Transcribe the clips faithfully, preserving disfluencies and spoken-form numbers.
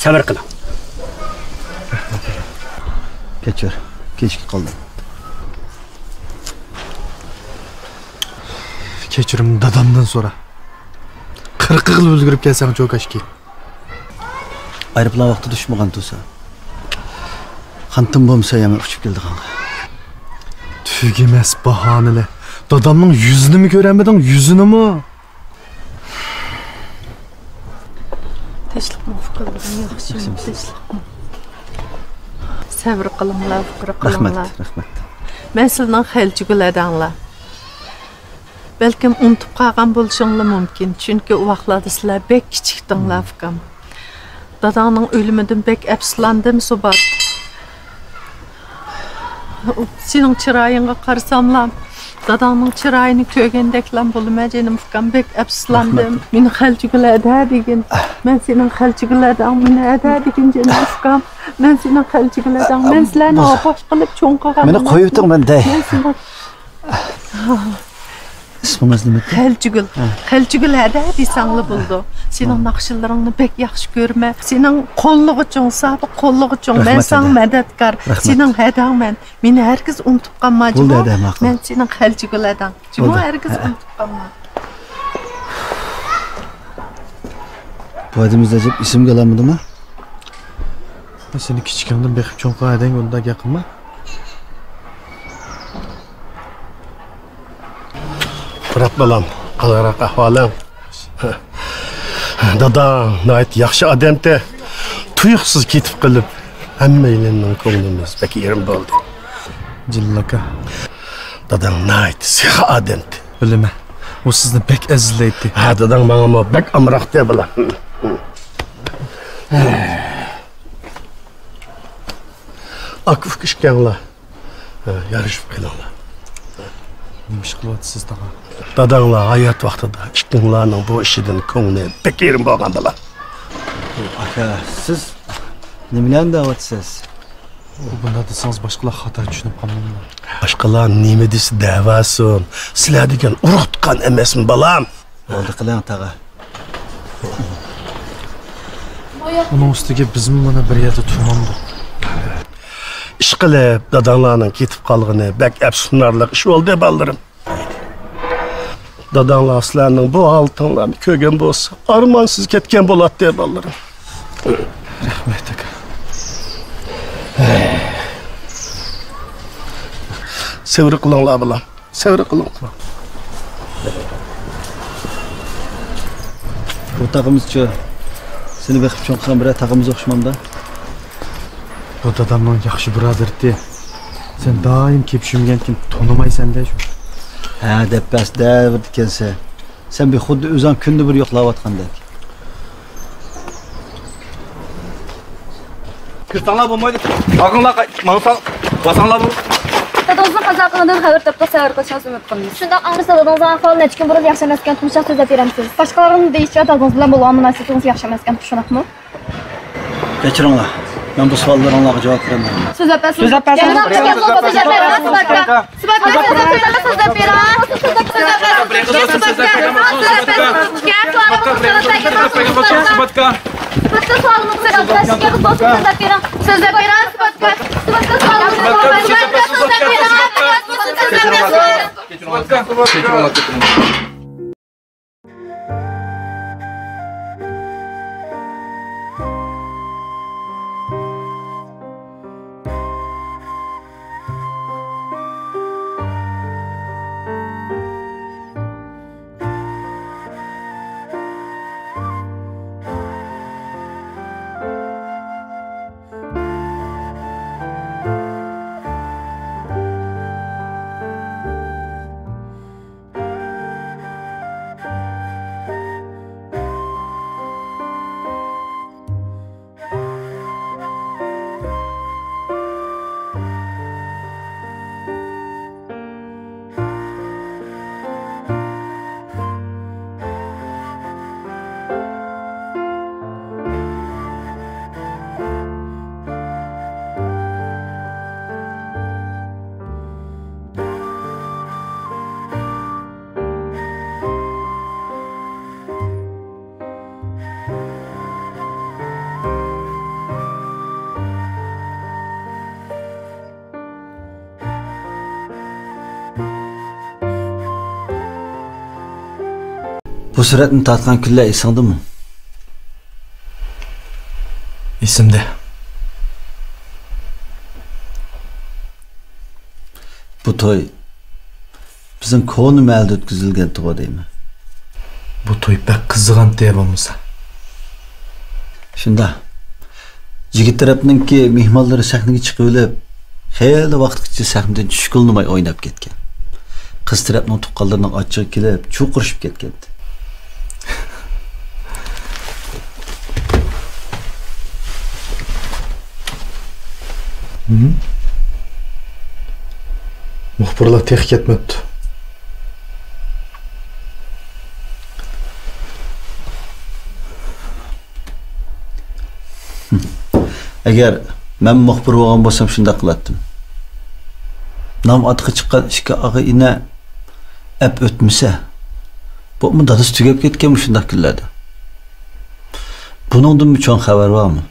سەۋر قىلىڭ. كەچۈر، كېچىكىپ قالدىم. كەچۈرۈم دادامدىن سورا. قىرىق يىل ئۆزگىرىپ كەلسەڭ چوكاشكى. ئايروپىلان ۋاقتىدا ئۇچمىغان تۇرسا. قانىتىم بولمىسا يەنە ئۇچۇپ كېلىدىغانغا. تۈگىمەس باھانىلەر. دادامنىڭ يۈزىنىمۇ كۆرەلمىدىڭ، يۈزىنىمۇ. تىنچلىقمۇ ئۇكىلىرىم، ياخشىمۇ؟ تىنچلىقمۇ؟ سەۋر قىلىڭلار، پىكىر قىلىڭلار. رەھمەت، رەھمەت. مەن سىلىنىڭ خەلچىگۈل ھەدەڭلار. بەلكىم ئۇنتۇپ قالغان بولۇشۇڭلار مۇمكىن، چۈنكى ئۇ ۋاقىتلاردا سىلەر بەك كىچىكتىڭلار، ئۇكام. داداڭنىڭ ئۆلۈمىدىن بەك ئەپسۇسلاندىم، سۇبات. سېنىڭ چىرايىڭغا قارىساملا، داداڭنىڭ چىرايىنى كۆرگەندەكلا بولىمەن، جېنىم ئۇكام، بەك ئەپسۇسلاندىم. رەھمەت. مېنى خەلچىگۈل ھەدە دېگىن. مەن سېنىڭ خەلچىگۈل ھەدەڭ، مېنى ھەدە دېگىن، جېنىم ئۇكام. مەن سېنىڭ خەلچىگۈل ھەدەڭ. مەن سىلەرنى ئاپاش قىلىپ چوڭ قىلغان مېنى ئەمەسمەن. قويۇۋېتىڭ، مەن دەي. مەن سېنىڭ ئىسمىڭىز نېمە ئىدى؟ خەلچىگۈل. ھە. خەلچىگۈل ھەدە دېسەڭلا بولىدۇ. سېنىڭ ھە. ناخشىلىرىڭنى بەك ياخشى كۆرىمەن. سېنىڭ قوللىغۇچۇڭ، سابىق قوللىغۇچۇڭ. مەن رەھمەت، ساڭا ھەدە. مەدەتكار. رەھمەت. سېنىڭ ھەدەڭ مەن. مېنى ھەرگىز ئۇنتۇپ قالما، بولدى، جۇمۇ. ھەدە، ماقۇل. مەن سېنىڭ خەلچىگۈل ھەدەڭ. جۇمۇ، بولدى. ھەرگىز ھە. ئۇنتۇپ قالما. بۇ ئادىمىز ئەجەب ئېسىمگە ئالالمىدىما؟ سېنى كىچىكىڭدىن بېقىپ چوڭ قىلغان ھەدەڭگە ئۇنداق گەپ قىلما. بىراق بالام، قانداقراق ئەھۋالىڭ؟ داداڭ ناھايىتى ياخشى ئادەمتى. تۇيۇقسىز كېتىپ قېلىپ، ھەممەيلەننىڭ كۆڭلىمىز بەك يېرىم بولدى. جېلىل ئاكا. داداڭ ناھايىتى سېخىي ئادەمتى. بىلىمەن. ئۇ سىزنى بەك ئەزىزلەيتتى. ھە، داداڭ ماڭىمۇ بەك ئامراقتى، بالام. ئاكا-ئۇكا ئىككىڭلار، ھە، يارىشىپ قېلىڭلار. نېمە ئىش قىلىۋاتىسىز، تاغا؟ داداڭلار ھايات ۋاقتىدا ئىككىڭلارنىڭ بۇ ئىشىدىن كۆڭلى بەك يېرىم بولغان، بالام. ئاكا، سىز نېمىلەرنى دەۋاتىسىز؟ ئۇ بۇنداق دېسىڭىز، باشقىلار خاتا چۈشىنىپ قالمامدۇ؟ باشقىلار نېمە دېسە دەۋاتسۇن، سىلەر دېگەن ئۇرۇق-تۇغقان ئەمەسمۇ، بالام؟ بولدى، قىلىڭ، تاغا. ئۇنىڭ ئۈستىگە بىزمۇ مانا بىر يەردە تۇرمامدۇق. ئىشقىلىپ، داداڭلارنىڭ كېتىپ قالغىنى بەك ئەپسۇسلىنارلىق ئىش بولدى، بالىلىرىم. داداڭلار سىلەرنىڭ بۇ ھالىتىڭلارنى كۆرگەن بولسا، ئارمانسىز كەتكەن بولاتتى، بالىلىرىم. رەھمەت، ئاكا. سەۋر قىلىڭلار، بالام. سەۋر قىلىڭلار. بۇ تاغىمىزچۇ؟ سېنى بېقىپ چوڭ قىلغان بىرەر تاغىمىز ئوخشىمامدا؟ بۇ دادامنىڭ ياخشى بۇرادىرىتى. سەن دائىم كېپىشىمگەنكىن تونۇمايسەن-دە شۇ. ھە، دەپ بەس دەۋېرىدىكەنسەن. سەن بىر خۇددى ئۆزۈڭ كۈندە بىر يوقلاۋاتقاندەك. كىرسەڭلار بولمايدۇ. باقىڭلار، ماڭساڭ، بارساڭلار بولىدۇ. دادىڭىزنىڭ قازا قىلغىنىدىن خەۋەر تاپتۇق، سەۋر قىلىشىڭىزنى ئۈمىد قىلىمىز. شۇنداق ئاڭرىسا دادىڭىزنىڭ ئەھۋالى نەچچە كۈن بۇرۇن ياخشى ئەمەسكەن، تۇرمۇشىغا سۆزلەپ بېرەمسىز؟ باشقىلارنىڭ دېيىشىچە دادىڭىز بىلەن بولغان مۇناسىۋىتىڭىز ياخشى ئەمەسكەن، شۇنداقمۇ؟ كەچۈرۈڭلار، مەن بۇ سوئاللىرىڭلارغا جاۋاب بېرەلمەيمەن. سۆزلەپ بەرسىڭىز. سۆزلەپ بەرسىڭىز. سۆزلەپ بەرسىڭىز. سۆزلەپ بەرسىڭىز. سۆزلەپ بەرسىڭىز. سۆزلەپ بەرسىڭىز. سۆزلەپ بەرسىڭىز. سۆزلەپ بەرسىڭىز. سۆزلەپ بەرسىڭىز. سۆزلەپ بەرسىڭىز. سۆزلەپ بەرسىڭىز. سۆزلەپ بەرسىڭىز. سۆزلەپ بەرسىڭىز. بۇ سۈرەتنى تارتقان كۈنلەر ئېسىڭدىمۇ؟ ئېسىمدە. بۇ توي بىزنىڭ كونا مەھەللىدە ئۆتكۈزۈلگەنتىغۇ دەيمەن. بۇ توي بەك قىزىغانتى بولمىسا. شۇنداق. يىگىت تەرەپنىڭكى مېھمانلىرى سەھنىگە چىقىۋېلىپ، خېلى ۋاقىتقىچە سەھنىدىن چۈشكىلىنماي ئويناپ كەتكەن. قىز تەرەپنىڭ تۇغقانلىرىنىڭ ئاچچىقى كېلىپ، چۇرقىرىشىپ كەتكەنىدى. مۇخبىرلار تېخى كەتمەپتۇ. ئەگەر مەن مۇخبىر بولغان بولسام، شۇنداق قىلاتتىم. نام ئاتىقى چىققان ئىككى ئاغا ئىنى ئەپ ئۆتمىسە، بولۇپمۇ دادىسى تۈگەپ كەتكەنمۇ شۇنداق كۈنلەردە. بۇنىڭدىنمۇ چوڭ خەۋەر بارمۇ؟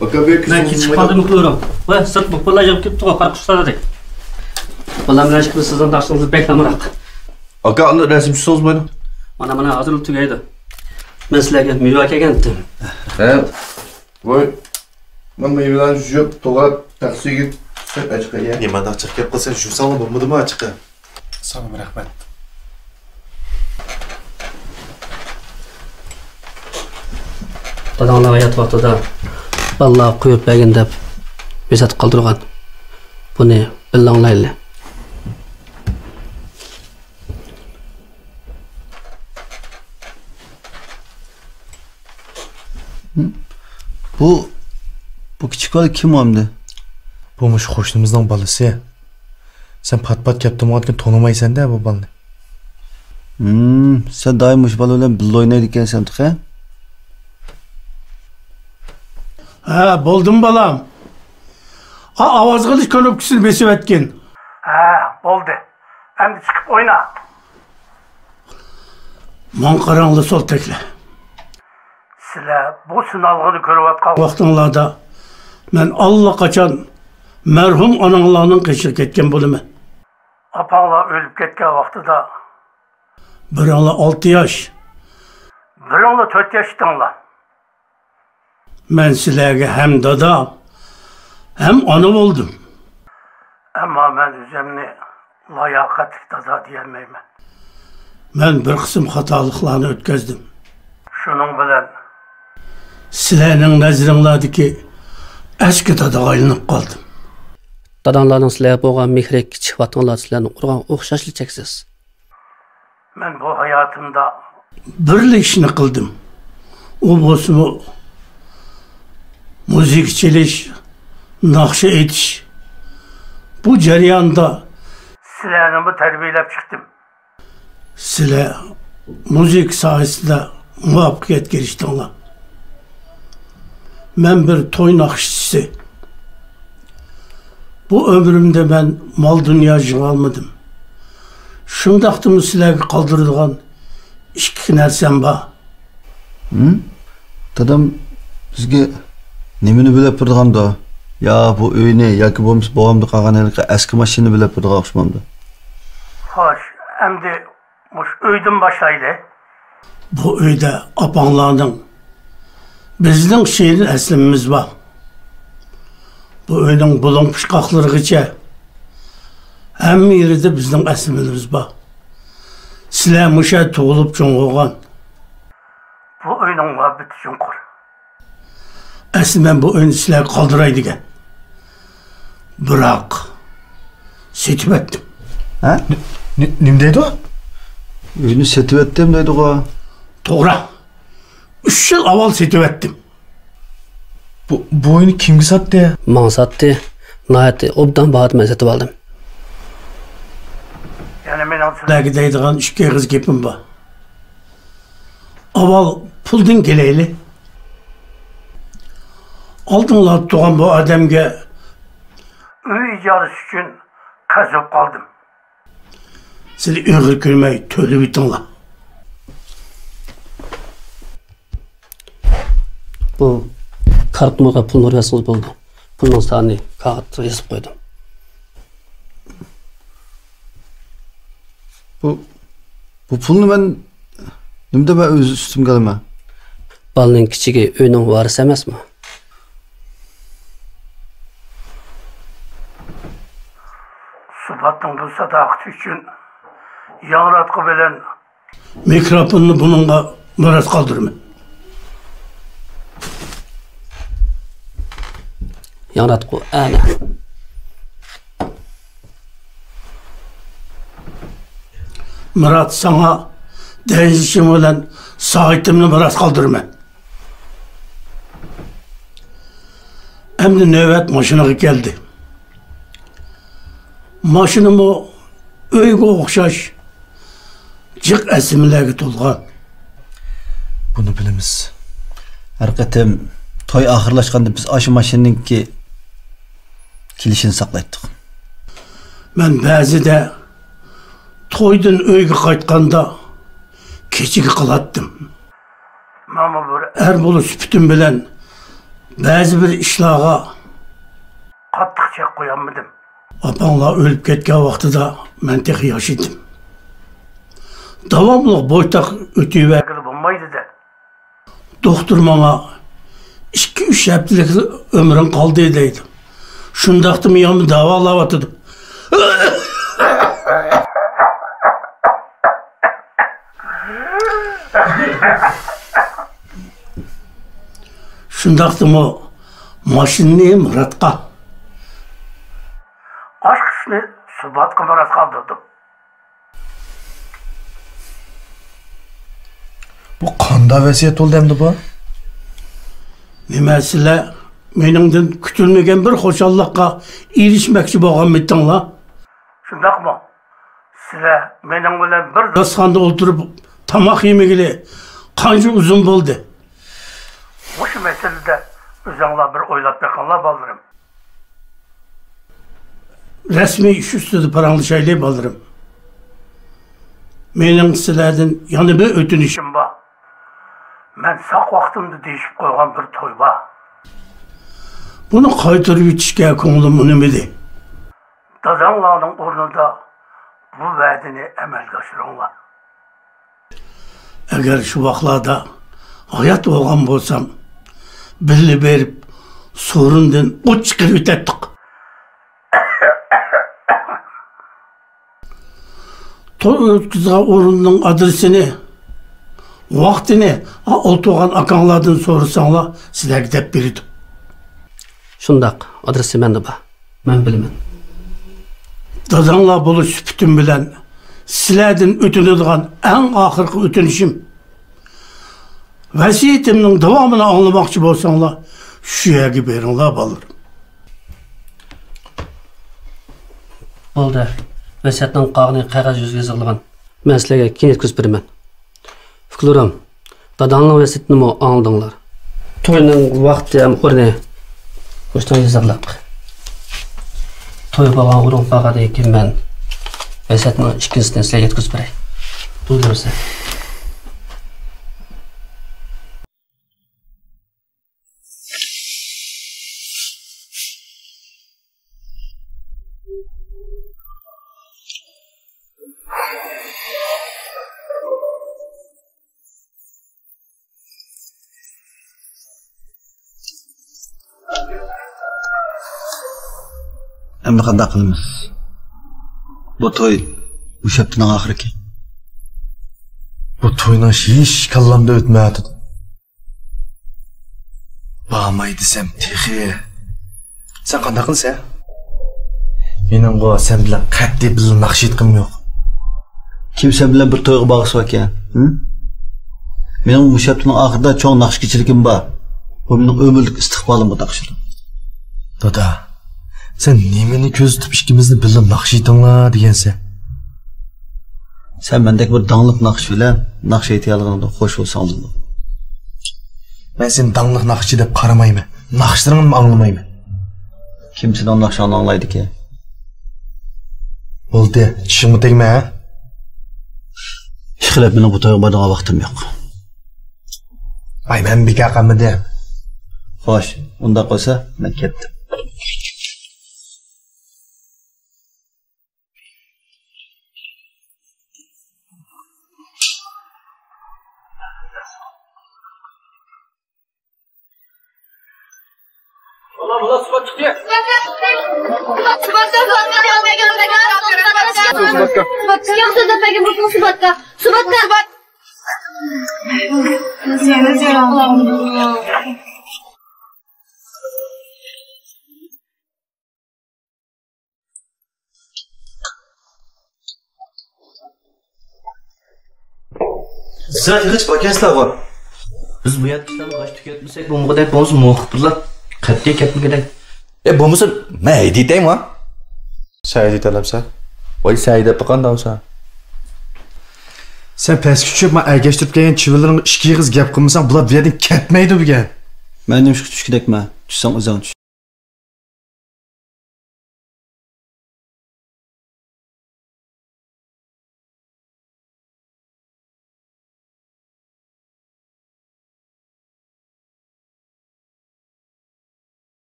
ئاكا، بەك مەن كېچىكىپ قالدىم، مۇخبىرىم. ۋە سىرت مۇخبىرلار يىغىپ كېتىپتۇ، قاراقچىلار دەك. بالام بىلەن ئىككىمىز سىزنىڭ داشلىقىڭىز بەك ئامراق. ئاكا، ئاندىن رەسىم چۈشسىڭىز بولىدۇ. مانا، مانا، ھازىرلا تۈگەيدۇ. مەن سىلەرگە مېۋە ئەكەلگەنتىم. ھە. ۋاي، مەن مېۋىلەرنى يۇيۇپ، توغراپ، تەخسىگە سەپ ئەچىقىگە. نېمانداق جىق گەپ قىلسا، يۇساڭلا بولمىدىمۇ ئاچىقى؟ ساڭىمۇ رەھمەت. داداڭلار ھايات ۋاقتىدا بالىلارغا قويۇپ بەرگىن دەپ ۋېسىيەت قالدۇرغان. بۇنى بىللە ئاڭلايلى. بۇ، بۇ كىچىك بالا كىم ئەمدى؟ بۇ مۇشۇ قوشنىمىزنىڭ بالىسى. سەن پات-پات كەپ تۇرمىغانكىن تونۇمايسەن-دە بۇ بالىنى. ھىم، سەن دائىم مۇشۇ بالا بىلەن بىللە ئوينايدىكەنسەن تېخى. ھە، بولدۇم بالام. ئا، ئاۋاز قىلىش كۇنۇپكىسىنى بېسىۋەتكىن. ھە، بولدى. ئەمدى چىقىپ ئوينا. ماڭا قاراڭلار، سولتەكلەر. سىلەر بۇ سىنالغۇنى كۆرۈۋاتقان ۋاقتىڭلاردا مەن ئاللىقاچان مەرھۇم ئاناڭلارنىڭ قېشىغا كەتكەن بولىمەن. ئاپاڭلار ئۆلۈپ كەتكەن ۋاقتىدا بىرىڭلار ئالتە ياش، بىرىڭلار تۆت ياش ئىدىڭلار. مەن سىلەرگە ھەم دادا، ھەم ئانا بولدۇم. ئەمما مەن ئۆزۈمنى لاياقەتلىك دادا دېيەلمەيمەن. مەن بىر قىسىم خاتالىقلارنى ئۆتكۈزدۈم. شۇنىڭ بىلەن سىلەرنىڭ نەزىرىڭلاردىكى ئەسكى دادىغا ئايلىنىپ قالدىم. داداڭلارنىڭ سىلەرگە بولغان مېھرى كىچىك ۋاقتىڭلاردا سىلەرنى ئۇرغان ئوخشاشلا چەكسىز. مەن بۇ ھاياتىمدا بىرلا ئىشنى قىلدىم. ئۇ بولسىمۇ مۇزىكا چېلىش، ناخشا ئېيتىش. بۇ جەرياندا سىلەرنىمۇ تەربىيەلەپ چىقتىم. سىلەر مۇزىكا ساھەسىدە مۇۋەپپەقىيەتكە ئېرىشتىڭلار. مەن بىر توي ناخشىچىسى. بۇ ئۆمرۈمدە مەن مال-دۇنيا يىغالمىدىم. شۇنداقتىمۇ سىلەرگە قالدۇرىدىغان ئىككى نەرسەم بار. ھىم؟ دادام بىزگە نېمىنى بۆلەپ بېرىدىغاندۇ؟ يا بۇ ئۆينى ياكى بولمىسا بوۋامدا قالغان ھېلىقى ئەسكى ماشىنىنى بۆلەپ بېرىدىغان ئوخشىمامدۇ؟ خوش، ئەمدى مۇشۇ ئۆيدىن باشلايلى. بۇ ئۆيدە ئاپاڭلارنىڭ، بىزنىڭ شېرىن ئەسلىمىمىز بار. بۇ ئۆينىڭ بۇلۇڭ-پۇچقاقلىرىغىچە ھەممە يېرىدە بىزنىڭ ئەسلىمىمىز بار. سىلەر مۇشۇ يەردە تۇغۇلۇپ چوڭ بولغان. بۇ ئۆينىڭ مۇھەببىتى چوڭقۇر. ئەسلى مەن بۇ ئۆينى سىلەرگە قالدۇراي دېگەن. بىراق، سېتىۋەتتىم. ھە؟ نېمە دەيدۇ؟ ئۆينى سېتىۋەتتىم دەيدىغۇ. توغرا. ئۈچ يىل ئاۋۋال سېتىۋەتتىم. بۇ، بۇ ئۆينى كىمگە ساتتى؟ ماڭا ساتتى. ناھايىتى ئوبدان باھادا مەن سېتىۋالدىم. يەنە مېنىڭ سىلەرگە دەيدىغان ئىككى ئېغىز گېپىم بار. ئاۋۋال پۇلدىن كېلەيلى. ئالدىڭلاردا تۇرغان بۇ ئادەمگە ئۆي ئىجارىسى ئۈچۈن قەرز بولۇپ قالدىم. سىلەر ئېغىر كۆرمەي تۆلىۋېتىڭلار. بۇ كارتا نومۇرغا پۇلنى ئۇرۇۋەتسىڭىز بولىدۇ. پۇلنىڭ سانىنى كاغىتقا يېزىپ قويدۇم. بۇ، بۇ پۇلنى مەن نېمە دەپ ئۆز ئۈستۈمگە ئالىمەن؟ بالىنىڭ كىچىكى ئۆينىڭ ۋارىسى ئەمەسمۇ؟ سۇباتنىڭ بۇ ساداقىتى ئۈچۈن ياڭراتقۇ بىلەن مىكروفوننى بۇنىڭغا مىراس قالدۇرىمەن. ياڭراتقۇ، ئەنە. مىرات، ساڭا دەنجىشىم بىلەن سائىتىمنى مىراس قالدۇرىمەن. ئەمدى نۆۋەت ماشىنىغا كەلدى. ماشىنىمۇ ئۆيگە ئوخشاش جىق ئەسلىمىلەرگە تولغان. بۇنى بىلىمىز. ھەر قېتىم توي ئاخىرلاشقاندا بىز ئاشۇ ماشىنىنىڭكى كېلىشىنى ساقلايتتۇق. مەن بەزىدە تويدىن ئۆيگە قايتقاندا كېچىگە قالاتتىم. مانا بىر ئەر بولۇش سۈپىتىم بىلەن بەزى بىر ئىشلارغا قاتتىق چەك قويالمىدىم. ئاپاڭلار ئۆلۈپ كەتكەن ۋاقتىدا مەن تېخى ياش ئىدىم. داۋاملىق بويتاق ئۆتۈۋەرگىلى بولمايدۇ-دە. دوختۇر ماڭا، «ئىككى، ئۈچ ھەپتىلىك ئۆمرۈڭ قالدى» دەيدۇ. شۇنداقتىمۇ يەنە داۋالاۋاتىدۇ. شۇنداقتىمۇ ماشىنىنى مۇراتقا، ئاشقىسىنى سۇباتقا مىراس قالدۇردۇم. بۇ قانداق ۋەسىيەت بولدى ئەمدى بۇ؟ نېمە، سىلەر مېنىڭدىن كۈتۈلمىگەن بىر خۇشاللىققا ئېرىشمەكچى بولغانمىدىڭلار؟ شۇنداقمۇ؟ سىلەر مېنىڭ بىلەن بىر داستىخاندا ئولتۇرۇپ تاماق يېمىگىلى قانچە ئۇزۇن بولدى؟ مۇشۇ مەسىلىدە ئۆزۈڭلار بىر ئويلاپ بېقىڭلار، بالىلىرىم. رەسمىي ئىش ئۈستىدە پاراڭلىشايلى، بالىلىرىم. مېنىڭ سىلەردىن يەنە بىر ئۆتۈنۈشۈم بار. مەن ساق ۋاقتىمدا دېيىشىپ قويغان بىر توي بار. بۇنى قايتۇرۇۋېتىشكە كۆڭلۈم ئۇنىمىدى. داداڭلارنىڭ ئورنىدا بۇ ۋەدىنى ئەمەلگە ئاشۇرۇڭلار. ئەگەر شۇ ۋاقلاردا ھايات بولغان بولسام، بىللە بېرىپ سورۇندىن ئوت چىقىرىۋېتەتتۇق. توي ئۆتكۈزىدىغان ئورۇننىڭ ئادرېسىنى، ۋاقتىنى ئولتۇرغان ئاكاڭلاردىن سورىساڭلار، سىلەرگە دەپ بېرىدۇ. شۇنداق، ئادرېسى مەندە بار. مەن بىلىمەن. داداڭلار بولۇش سۈپىتىم بىلەن سىلەردىن ئۆتۈنىدىغان ئەڭ ئاخىرقى ئۆتۈنۈشۈم، ۋەسىيىتىمنىڭ داۋامىنى ئاڭلىماقچى بولساڭلار، شۇ يەرگە بېرىڭلار، بالىلىرىم. بولدى. ۋەسىيەتنىڭ قالغىنى قەغەز يۈزىگە يېزىلغان. مەن سىلەرگە كېيىن يەتكۈزۈپ بېرىمەن. ئۇكىلىرىم، داداڭنىڭ ۋەسىيىتىنىمۇ ئاڭلىدىڭلار. توينىڭ ۋاقتى ھەم ئورنى مۇشۇنىڭ يېزىقلىق. توي بولغان ئورۇنغا بارغاندىن كېيىن مەن ۋەسىيەتنىڭ ئىككىنچىسىنى سىلەرگە يەتكۈزۈپ بېرەي. بولدى بولسا. ئەمدى قانداق قىلىمىز؟ بۇ توي مۇشۇ ھەپتىنىڭ ئاخىرىكەن. بۇ توينىڭ ئىشى ھېچ كاللامدا ئۆتمەيۋاتىدۇ. بارماي دېسەم تېخى. سەن قانداق قىلىسەن؟ مېنىڭغۇ سەن بىلەن قەتئىي بىللە ناخشا ئېيتقۇم يوق. كىم سەن بىلەن بىر تويغا بارغۇسى باركەن؟ ھە؟ مېنىڭ مۇشۇ ھەپتىنىڭ ئاخىرىدا چوڭ ناخشا كېچىلىكىم بار. بۇ مېنىڭ ئۆمۈرلۈك ئىستىقبالىمغا تاقىشىدۇ. دادا، سەن نېمىنى كۆزىتىپ ئىككىمىزنى بىللە ناخشا ئېيتىڭلار دېگەنسەن؟ سەن مەندەك بىر داڭلىق ناخشىچى بىلەن ناخشا ئېيتىۋالغىنىڭدىن خوش بولساڭ بولىدۇ. مەن سېنى داڭلىق ناخشىچى دەپ قارىمايمەن. ناخشىلىرىڭنىمۇ ئاڭلىمايمەن. كىم سېنىڭ ناخشاڭنى ئاڭلايدىكەن؟ بولدى، چىشىڭغا تەگمە، ھە؟ ئىخلەپ مېنىڭ بۇ تويغا بارىدىغان ۋاقتىم يوق. ۋاي، مەن بىكار قالمىدىم. خوش، ئۇنداق بولسا مەن كەتتىم. Subatka. Subatka. Subatka. Subatka. سىلەر تېخىچە باركەنسىلەرغۇ؟ بىز بۇ يەردە ئىشلارنى غاش تۈگەتمىسەك بولمىغۇدەك بولمىسا، مۇخبىرلار قەتئىي كەتمىگۈدەك. ئە، بولمىسا مەن ھەيدىتەيمۇ؟ سەن ھەيدىتەلەمسەن؟ ۋاي، سەن ھەيدەپ باققان داۋسا. سەن پەسكە چۈشۈپ، مانا ئەگەشتۈرۈپ كەلگەن چىۋىنلىرىڭغا ئىككى ئېغىز گەپ قىلمىساڭ، بۇلار بۇ يەردىن كەتمەيدۇ بۈگۈن. مەن نېمىشقا چۈشكۈدەكمەن؟ چۈشسەڭ ئۆزۈڭ چۈش.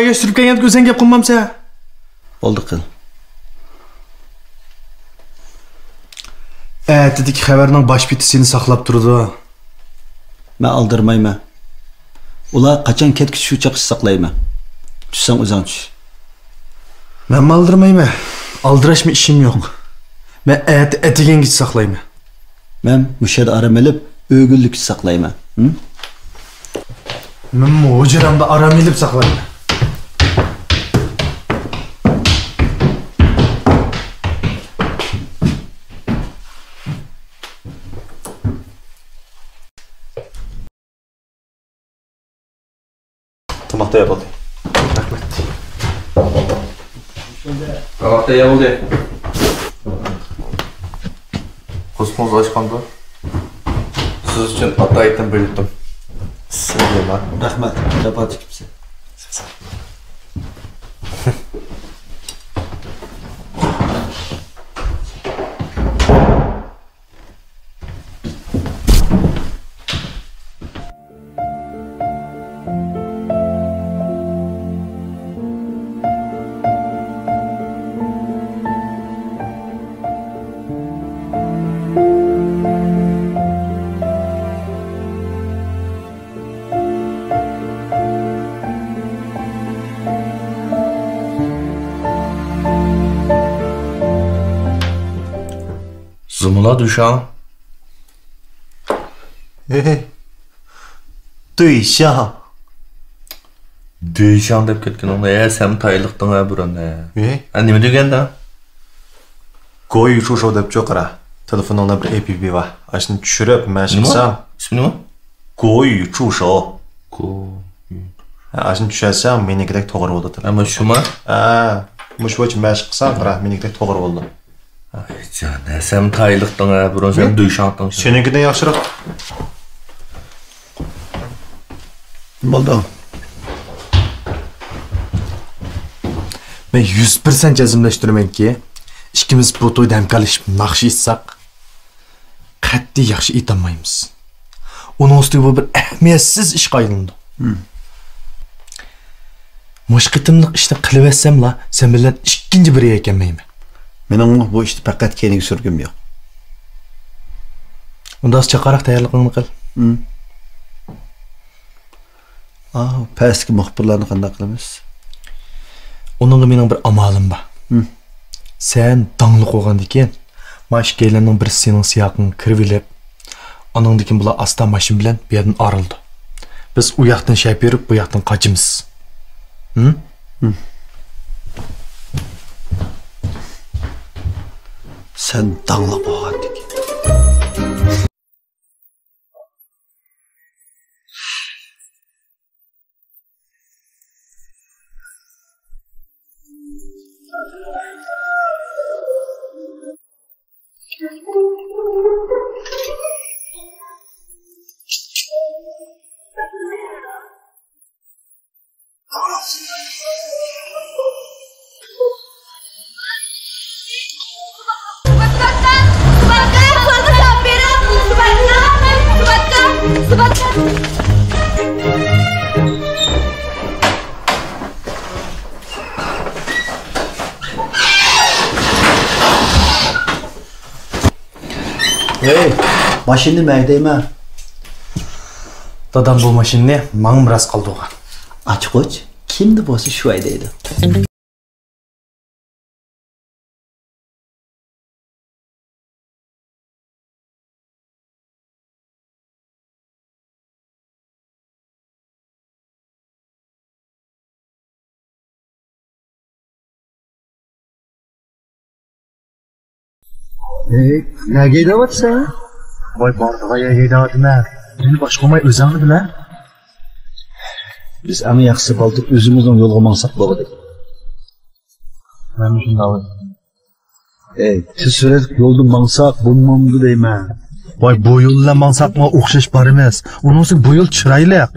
يەشتۈرۈپ كەلگەندىكى ئۆزۈڭ گەپ قىلمامسەن؟ بولدى قىل. ئەتىدىكى خەۋەرنىڭ باش بېتى سېنى ساقلاپ تۇرىدۇ. مەن ئالدىرىمايمەن. ئۇلار قاچان كەتكۈچە شۇ چاغقىچە ساقلايمەن. چۈشسەڭ ئۆزۈڭ چۈش. مەنمۇ ئالدىرىمايمەن. ئالدىراشمۇ ئىشىم يوق. مەن ئەتە ئەتىگەنگىچە ساقلايمەن. مەن مۇشۇ يەردە ئارام ئېلىپ، ئۆگۈنلۈكچە ساقلايمەن. ھىم؟ مەنمۇ ھۇجرامدا ئارام ئېلىپ ساقلايمەن. تاماق تەييار بولدى. رەھمەت. تاماق تەييار بولدى. قورسىقىڭىز ئاچقاندۇ؟ سىز ئۈچۈن ئاتايىتىم بۇيرۇتتۇم. ئىسسىق يېمە. رەھمەت. جاپا چېكىپسىز. زۇمۇلا دۈيشاڭ. ھېي. دۈيشاڭ. دۈيشاڭ دەپ كەتكىنىڭدە، ھە، سەن تايلىقتىڭ ھە بۇرۇن، ھە. ھېي. ھە، نېمە دېگەندە؟ گويۇ چۇشو دەپ چوقۇرا. تېلېفونۇڭدا بىر ئەپ بار. ئاشۇنى چۈشۈرۈپ، مەشىق قىلساڭ. ئىسمى نېمە؟ گويۇ چۇشو. گويۇ. ھە، ئاشۇنى چۈشۈرسەڭ، مېنىڭكىدەك توغرا بولىدۇ تېلېفون. ئەمما شۇما؟ ھە، مۇشۇ بويىچە مەشىق قىلساڭ، قارا، مېنىڭكىدەك توغرا بولىدۇ. ئاي جان، ھە، سەن تايلىقتىڭ ھە، بۇرۇن سەن دۈيشاڭتىڭ. سېنىڭكىدىن ياخشىراق. بولدى. مەن يۈز پىرسەنت جەزملەشتۈرىمەنكى، ئىككىمىز بۇ تويدا ھەمكارلىشىپ ناخشا ئېيتساق، قەتئىي ياخشى ئېيتالمايمىز. ئۇنىڭ ئۈستىگە بۇ بىر ئەھمىيەتسىز ئىشقا ئايلىنىدۇ. ھىم. مۇشۇ قېتىملىق ئىشنى قىلىۋەتسەملا، سەن بىلەن ئىككىنچى بىر يەرگە كەلمەيمەن. مېنىڭمۇ بۇ ئىشتا پەقەت كەينىگە سۈرگۈم يوق. ئۇنداق چاقاراق تەييارلىقىڭنى قىل. ھىم. ئاۋۇ پەستىكى مۇخبىرلارنى قانداق قىلىمىز؟ ئۇنىڭغا مېنىڭ بىر ئامالىم بار. ھىم. سەن داڭلىق بولغاندىكىن، مانا ئىككىيلەننىڭ بىرسى سېنىڭ سىياقىڭغا كىرىۋېلىپ، ئانىڭدىن كېيىن بۇلار ئاستا ماشىنا بىلەن بۇ يەردىن ئايرىلىدۇ. بىز ئۇ ياقتىن شەپە بېرىپ، بۇ ياقتىن قاچىمىز. ھىم؟ ھىم. سەن داڭلىق بولغاندىكىن. ھەي، ماشىنىنى مەن ھەيدەيمەن. دادام بۇ ماشىنىنى ماڭا مىراس قالدۇرغان. ئاچقۇچ كىمدە بولسا شۇ ھەيدەيدۇ. ئەي، نەگە ھەيدەۋاتىسەن؟ ۋاي، بارىدىغان يەرگە ھەيدەۋاتىمەن. مېنى باشقۇرماي ئۆزۈڭنى بىلە. بىز ئەڭ ياخشىسى بالدۇر ئۆزىمىزنىڭ يولىغا ماڭساق بولغۇدەك. مەنمۇ شۇنداق ئويلايمەن. ئەي، تېز سۈرئەتلىك يولدا ماڭساق بولمامدۇ دەيمەن. ۋاي، بۇ يول بىلەن ماڭساقمۇ ئوخشاش بارىمىز. ئۇنىڭ ئۈچۈن بۇ يول چىرايلىق.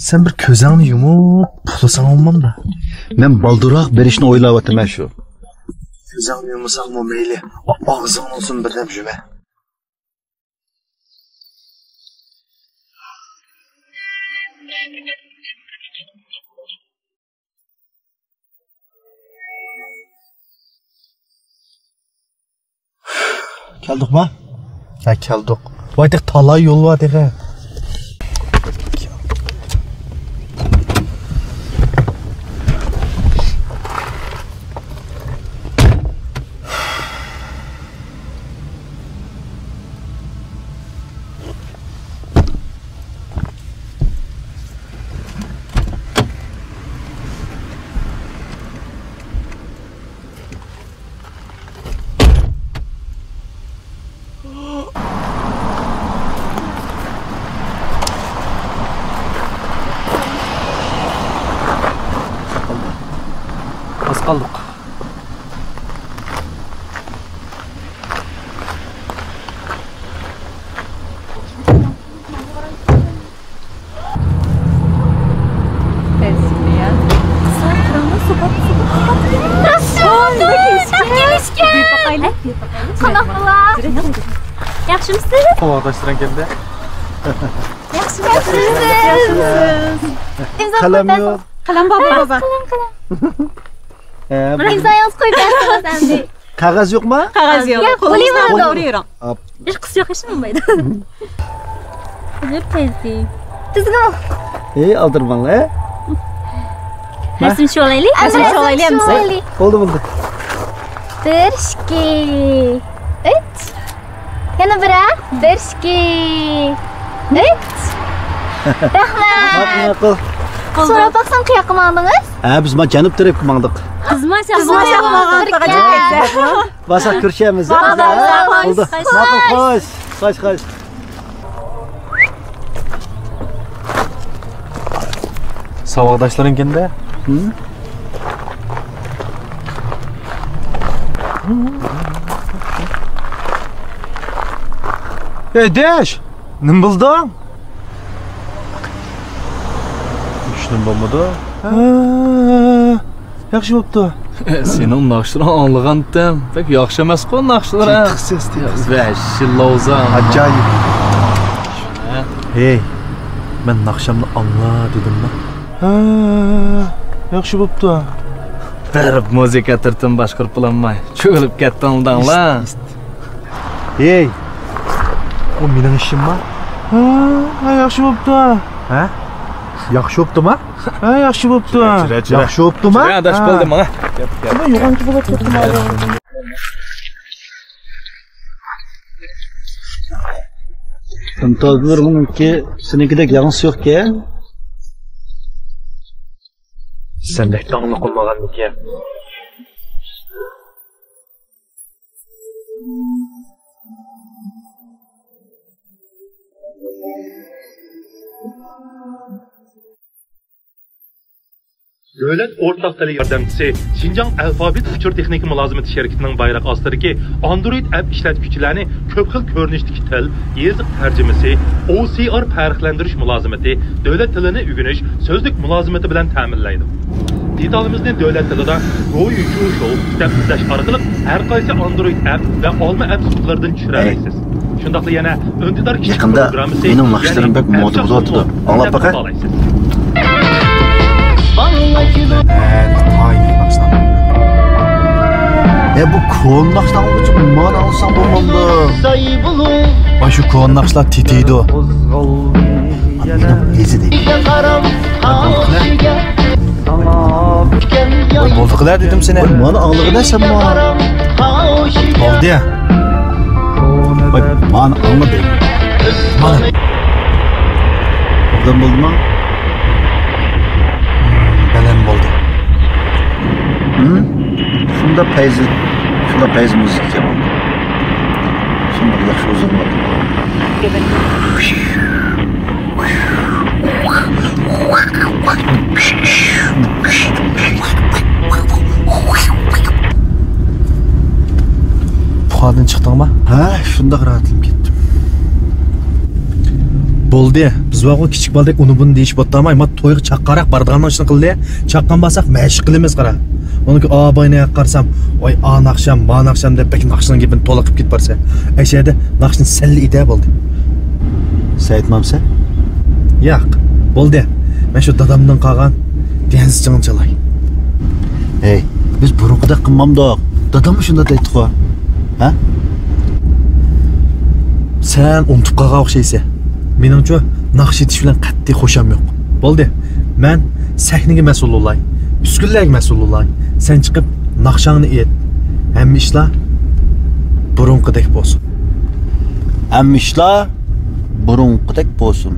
سەن بىر كۆزۈڭنى يۇمۇپ ئۇخلىساڭ بولمامدۇ؟ مەن بالدۇرراق بېرىشنى ئويلاۋاتىمەن شۇ. كۆزۈڭنى يۇمساڭمۇ مەيلى، ئاغزىڭنى ئۇزۇن بىردەم يۇمە. كەلدۇقما؟ ھە، كەلدۇق. ۋاي، تېخى تالاي يول بار تېخى. ئاز قالدۇق. قانداق بولار؟ ياخشىمۇسىز؟ ساۋاقداشلىرىڭ كەلدى. ياخشىمۇسىز؟ قەلەم يوق. قەلەم بار، بار، بار. قەلەم، قەلەم. ئىمزايىڭىزنى قويۇپ بەرسىڭىز ئەمدى. قەغەز يوقما؟ قەغەز يوق. ياق، قولىڭىزدا قولىڭىزدا ئۇرۇۋېرىڭ. ئاپ. ھېچقىسى يوق، ھېچنېمە بولمايدۇ. ئۆلۈپ كەتتى. تۈزگۈن. ئەي، ئالدىرىماڭلار، ئە؟ رەسىم چۈشۈرۈۋالايلى. رەسىم چۈشۈرۈۋالايلى ئەمىسە. بولدى، بولدى. بىر، ئىككى، ئۈچ. يەنە بىر، ھە؟ بىر، ئىككى، ئۈچ. رەھمەت. ماقۇل، ماقۇل. سوراپ باقسام، قاياققا ماڭدىڭىز؟ ھە، بىز ما جەنۇب تەرەپكە ماڭدۇق. بىز ما شەرققە ماڭدۇق. بارساق كۆرۈشەرمىز. بولدى. ماقۇل، خوش. خوش، خوش. ساۋاقداشلىرىڭكىن-دە. ئەي، دەش! نېمە بولدۇڭ؟ ھېچنېمە بولمىدى. ھە، ياخشى بوپتۇ. سېنىڭ ناخشىلىرىڭنى ئاڭلىغانتىم. بەك ياخشى ئەمەسقۇ ناخشىلىرىڭ. تېخى سېس، تېخى سېس. ۋەھشىي لاۋزا. ئاجايىپ. ھەي، مەن ناخشامنى ئاڭلا دېدىمما؟ ھە، ياخشى بوپتۇ. غەرب مۇزىكا تۈرىنى باشقۇرۇپ بولالماي چۆكۈلۈپ كەتتىڭلار. ھېي، ئۇ مېنىڭ ئىشىمما؟ ھە، ھە، ياخشى بوپتۇ. ھە؟ ياخشى بوپتۇما؟ ھە، ياخشى بوپتۇ. چۈرە، چۈرە، چۈرە. ياخشى بوپتۇما؟ چۈرە، ئاداش، ھە. بولدى ماڭا. يوغان كېتىپ كەتتىم. مۇمتازلىرىڭنىڭكى، سېنىڭكىدەك ياڭزىسى يوقكەن. سەندەك داڭلىق بولمىغاندىكىن. دۆلەت ئورتاق تىلى ياردەمچىسى، شىنجاڭ ئەلفابېت ئۇچۇر تېخنىكا مۇلازىمىتى شىركىتىنىڭ بايراق ئاستىدىكى ئاندرويد ئەپ ئىشلەتكۈچىلەرنى كۆپ خىل كۆرۈنۈشتىكى تىل، يېزىق تەرجىمىسى، ئو سى ئار پەرقلەندۈرۈش مۇلازىمىتى، دۆلەت تىلىنى ئۆگىنىش، سۆزلۈك مۇلازىمىتى بىلەن تەمىنلەيدۇ. دېتالىمىزنى دۆلەت تىلىدا گويۈ چۇشۇ دەپ ئىزدەش ئارقىلىق ھەر قايسى ئاندرويد ئەپ ۋە ئالما ئەپ سۇپىلىرىدىن چۈشۈرەلەيسىز. شۇنداقلا يەنە ئۈندىدار كىشىلىك يېقىندا پروگراممىسى، مېنىڭ ناخشىلىرىم يەنى بەك مودا ئەپچاق بولۇۋاتىدۇ. ئۇسۇل ئاڭلاپ دەپ باقە. تاپالايسىز. ھە، بۇ كونا ناخشىلارنى مانا ئاڭلىساڭ بولمامدۇ؟ ۋاي، شۇ كونا ناخشىلار تېتىيدۇ. ئېزىدى. ۋاي، بولدى قىلە دېدىم سېنى. ۋاي، مانا ئاڭلىغىنە سەن مانا. بولدى. ۋاي، مانا ئاڭلىدى. مانا. ئوبدان بولدىما؟ بەلەن بولدى. ھىم؟ شۇنداق پەيزى، شۇنداق پەيزى مۇزىكا ئىكەن. شۇنداق ياخشى ھۇزۇر بولدى. پۇخادىن چىقتىڭما؟ ھە، شۇنداق راھەتلىنىپ كەتتىم. بولدى، بىز بارغۇ كىچىك بالىدەك ئۇنى بۇنى دېيىشىپ ئولتۇرماي، ما تويغا چاققانراق بارىدىغاننىڭ ئىشىنى قىلدى. چاققان بارساق مەشىق قىلىمىز قارا. ئۇنىڭكى ئا باينى قارىسام، ۋاي ئا ناخشام، ما ناخشام دەپ بەك ناخشىنىڭ گېپىنى تولا قىلىپ كېتىپ بارسا. ئەشەدە ناخشىنى سەللا ئېيتە بولدى. سەيىت مامسە؟ ياق، بولدى. مەن شۇ دادامدىن قالغان دەنسىچىڭنى چالاي. ھەي، بىز بۇرۇنقىدەك قىلمامدۇق. داداممۇ شۇنداق دەيتتىغۇ. ھە؟ سەن ئۇنتۇپ قالغان ئوخشايسەن. مېنىڭچۇ ناخشا ئېيتىش بىلەن قەتئىي خوشام يوق. بولدى، مەن سەھنىگە مەسئۇل بولاي، ئۈسكۈنىلەرگە مەسئۇل بولاي. سەن چىقىپ ناخشاڭنى ئېيت. ھەممە ئىشلار بۇرۇنقىدەك بولسۇن. ھەممە ئىشلار بۇرۇنقىدەك بولسۇن.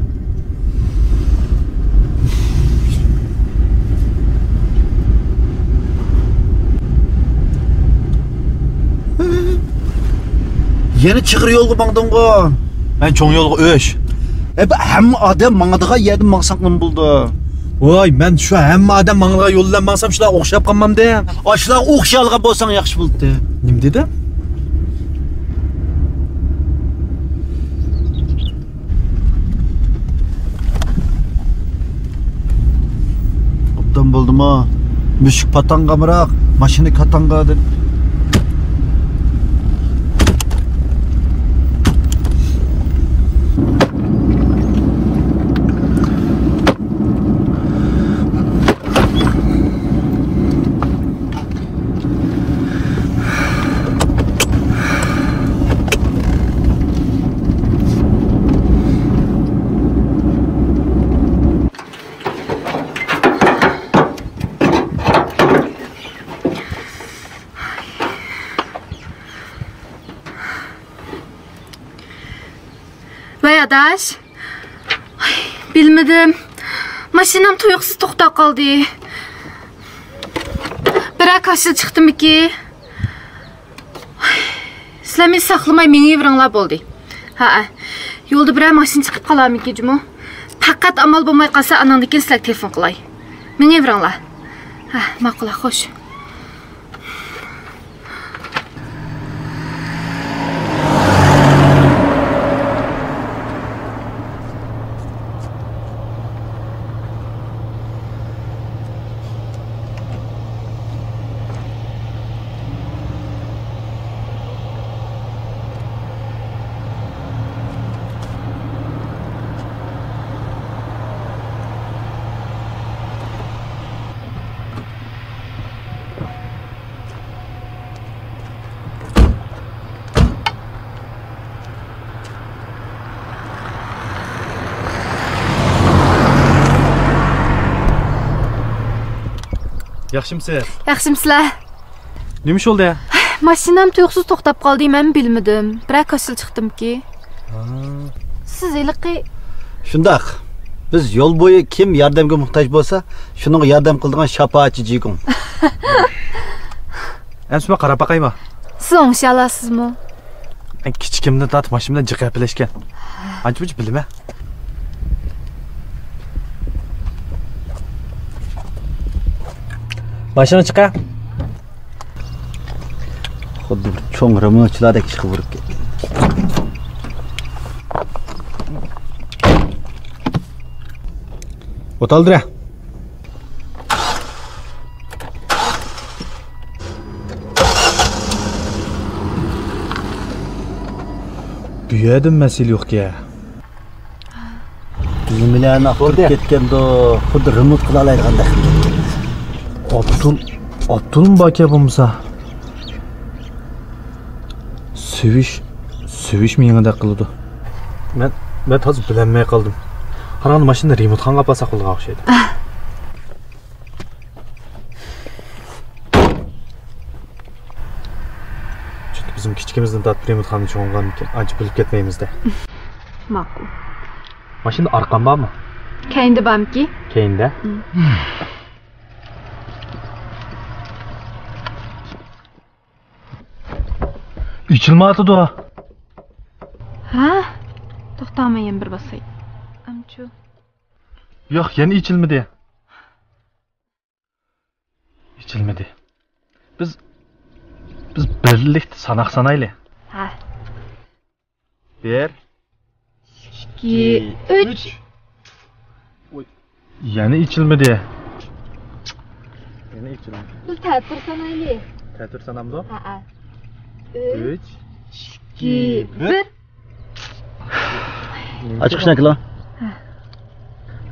يەنە چىغىر يولغا ماڭدىڭغۇ؟ مەن چوڭ يولغا ئۆچ. ئە، بۇ ھەممە ئادەم ماڭىدىغان يەردىن ماڭساڭ نېمە بولىدۇ؟ ۋاي، مەن شۇ ھەممە ئادەم ماڭىدىغان يول بىلەن ماڭسام، شۇلارغا ئوخشاپ قالمامدىم؟ ئاشۇلارغا ئوخشىيالىغان بولساڭ ياخشى بولاتتى. نېمە دېدىڭ؟ ئوبدان بولدىمۇ؟ مۈشۈك پاتاڭغا ئامراق، ماشىنا كاتاڭغا دەپ. ۋەي ئاداش، ئاي، بىلمىدىم. ماشىنام تۇيۇقسىز توختاپ قالدى. بىرەر كاشىلا چىقتىمىكى؟ ئاي، سىلەر مېنى ساقلىماي مېڭىۋېرىڭلار بولدى. ھەئە، يولدا بىرەر ماشىنا چىقىپ قالارمىكى جۇمۇ؟ پەقەت ئامال بولماي قالسا، ئاناندىن كېيىن سىلەرگە تېلېفون قىلاي. مېڭىۋېرىڭلار. ھە، ماقۇل، خوش. ياخشىمسىز؟ ياخشىمسىلەر؟ نېمە ئىش بولدى؟ ماشىنام تۇيۇقسىز توختاپ قالدى، مەنمۇ بىلمىدىم. بىرەر كاشىلا چىقتىمكى؟ ھا. سىز ھېلىقى. شۇنداق. بىز يول بويى كىم ياردەمگە موھتاج بولسا، شۇنىڭغا ياردەم قىلىدىغان شاپائەتچى جىگۇڭ. ئەمسە مەن قاراپ باقايمۇ؟ سىز ئوڭشىيالامسىزمۇ؟ مەن كىچىكىمدىن تارتىپ ماشىنا بىلەن جىق ھەپىلەشكەن. ئانچە-مۇنچە بىلىمەن. ماشىنا چىقە. خۇددى بىر چوڭ رېمونتچىلاردەك ئىشقا بۇرۇپ كەتكەن. ئوتالدىرە. بۇ يەردە مەسىلە يوقكەن. نېمىلەرنى ئاختۇرۇپ كەتكەندۇ، خۇددى رېمونت قىلالايدىغاندەك قىلىپ كەتكەن. ئاپتول، ئاپتولمۇ باركەن بولمىسا. سۈيۈش، سۈيۈش مېڭىدەك قىلىدۇ. مەن، مەن تازا بىلەلمەي قالدىم. قاراڭدا، ماشىنىنى رېمونتخانىغا ئاپارساق بولىدىغان ئوخشايدۇ. چۈنكى بىزمۇ كىچىكىمىزدىن تارتىپ رېمونتخانىدا چوڭىغانكەن، ئانچە بىلىپ كەتمەيمىز-دە. ماقۇل. ماشىنىدا ئارقان بارمۇ؟ كەينىدە بارمىكى؟ كەينىدە؟ ئېچىلمايۋاتىدۇ. ھە؟ توختاڭ، مەن يەنە بىر باساي. ئەمچۇ. ياق، يەنە ئېچىلمىدى. ئېچىلمىدى. بىز، بىز بىرلىكتە ساناق سانايلى. ھە. بىر، ئىككى، ئۈچ. ئۇي، يەنە ئېچىلمىدى. يەنە ئېچىلمىدى. بىز تەتۈر سانايلى. تەتۈر سانامدۇ؟ ھەئە. ئۈچ، ئىككى، بىر. ئاچقۇچنى ئەكىلە. ھە.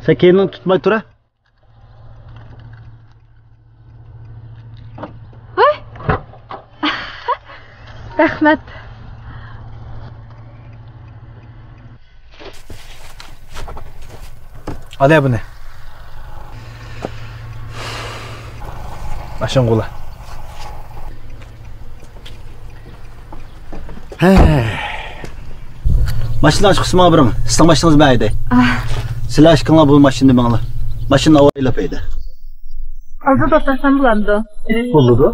سەن كەينىڭ تۇتماي تۇرە. ۋاي! رەھمەت. ئالە بۇنى. ماشىنىغا ئۇلا. ھە. ماشىنا ئاچقۇچىسى ماڭا بېرىڭ. سىزنىڭ ماشىنىڭىز مەن ھەيدەي. ئاھ. سىلەر ئىككىڭلار بۇ ماشىنىدا مېڭىڭلار. ماشىنا ئاۋايلاپ ھەيدە. ھازىر توختاتسام بولامدۇ؟ بولىدۇ.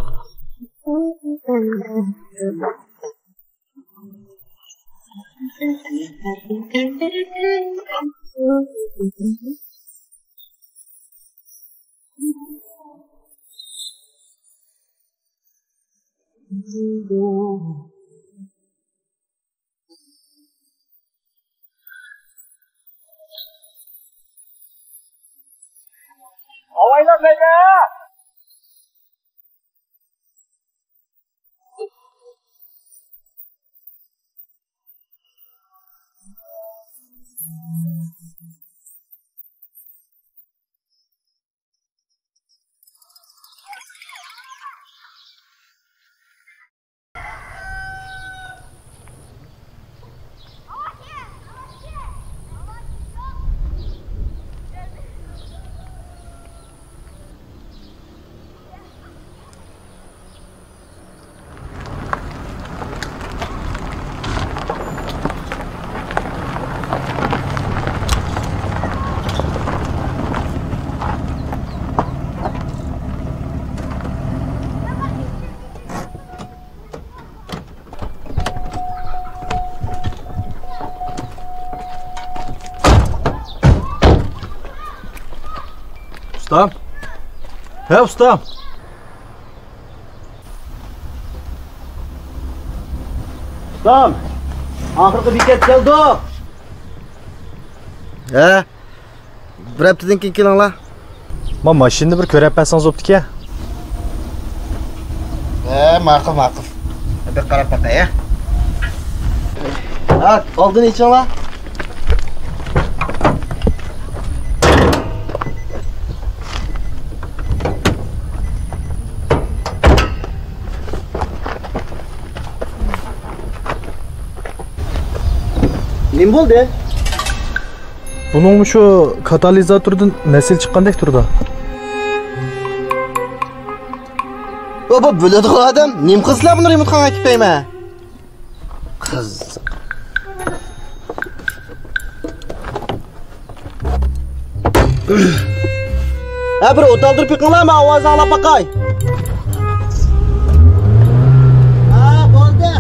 ئۇستام. ھە، ئۇستام. ئۇستام، ئاخىرقى بېكەت كەلدۇق. ھە؟ بىر ھەپتىدىن كېيىن كېلىڭلار. ما ماشىنىنى بىر كۆرۈپ بەرسىڭىز بوپتىكەن. ھە، ماقۇل، ماقۇل. بىر قاراپ باقاي، ھە. ھە، ئالدىنى ئېچىڭلار. نېمە بولدى؟ بۇنىڭمۇ شۇ كاتالىزاتوردىن نەسىل چىققاندەك تۇرىدۇ. بۇ، بۇ بىلىدىغۇ ئادەم. نېمە قىلسىلا بۇنى رېمونتخانىغا ئەكىپ بەرمە. قىز. ھە، بىر ئوت ئالدۇرۇپ بېقىڭلار، مەن ئاۋازنى ئاڭلاپ باقاي. ھە، بولدى.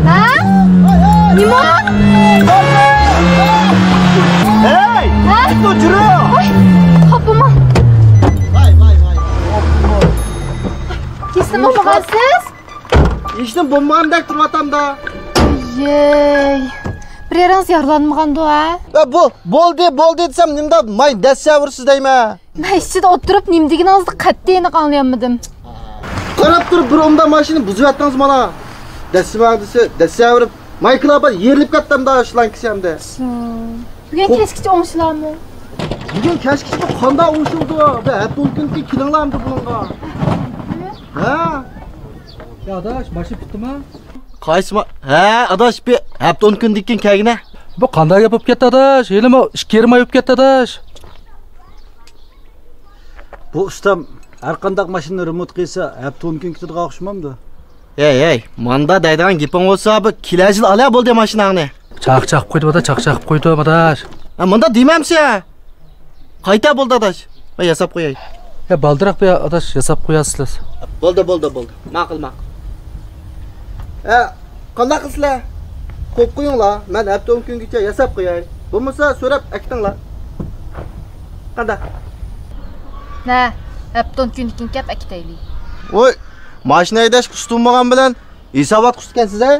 ھە؟ نېمە؟ ھەي! ھە؟ ئوتنى ئۆچۈرۈڭ! ۋاي، خاپىمەن. ۋاي، ۋاي، ۋاي. تەسلىم بولمىغانسىز؟ ھېچنېمە بولمىغاندەك تۇرۇۋاتامدا. يەي، بىر يېرىڭىز يارىلانمىغاندۇ، ھە؟ ۋە بۇ، بولدى، بولدى دېسەم، نېمىدا ماي دەسسەۋۇرسىز دەيمەن. مەن ئىچىدە ئولتۇرۇپ نېمە دېگىنىڭىزنى قەتئىي ئېنىق ئاڭلىيالمىدىم. قاراپ تۇرۇپ بىر ئومدا ماشىنا بۇزۇۋەتتىڭىز مانا. دەسسىۋەردىسى، دەسسەۋۇرۇپ، مايكىلار بار يېرىلىپ كەتتىمدا شۇلارنىڭكىسى ئەمدى. بۈگۈن كەچكىچە ئوڭشىلارمۇ؟ بۈگۈن كەچكىچە قانداق ئوڭشىلىدۇ؟ بىر ھەپتە ئون كۈندىن كېيىن كېلىڭلار ئەمدى بۇنىڭغا. ھە؟ يا ئاداش، ماشىنا پۈتتىما؟ قايسى ما-، ھە، ئاداش، بىر ھەپتە ئون كۈندىن كېيىن كەلگىنە. بۇ قانداق گەپ بولۇپ كەتتى ئاداش؟ ھېلىمۇ ئىككى يېرىم ئاي بولۇپ كەتتى ئاداش. بۇ ئۇستام ھەر قانداق ماشىنىنى رېمونت قىلسا ھەپتە ئون كۈن كېتىدىغان ئوخشىمامدۇ؟ ھەي ھەي، ماندا دەيدىغان گېپىڭ بولسا، بۇ كېلەر يىل ئالە بولدى ماشىناڭنى. چاق چاقىپ قويدۇم ئاداش، چاق چاقىپ قويدۇم ئاداش. ھە، مۇنداق دېمەمسە. قايتا بولدى ئاداش. مەن ياساپ قوياي. يا بالدۇراق بۇ ئاداش، ياساپ قويارسىلەر. بولدى، بولدى، بولدى. ماقۇل، ماقۇل. ھە، قانداق قىلىسىلەر؟ قويۇپ قويۇڭلار. مەن ھەپتە ئون كۈنگىچە ياساپ قوياي. بولمىسا سوراپ ئەكىتىڭلار. قانداق؟ ھە، ھەپتە ئون كۈندىن كېيىن كەپ ئەكىتەيلى. ۋوي، ماشىنا ھەيدەشكە ئۇستىمۇ بولغان بىلەن ھېسابات قۇستىكەنسىز ھە؟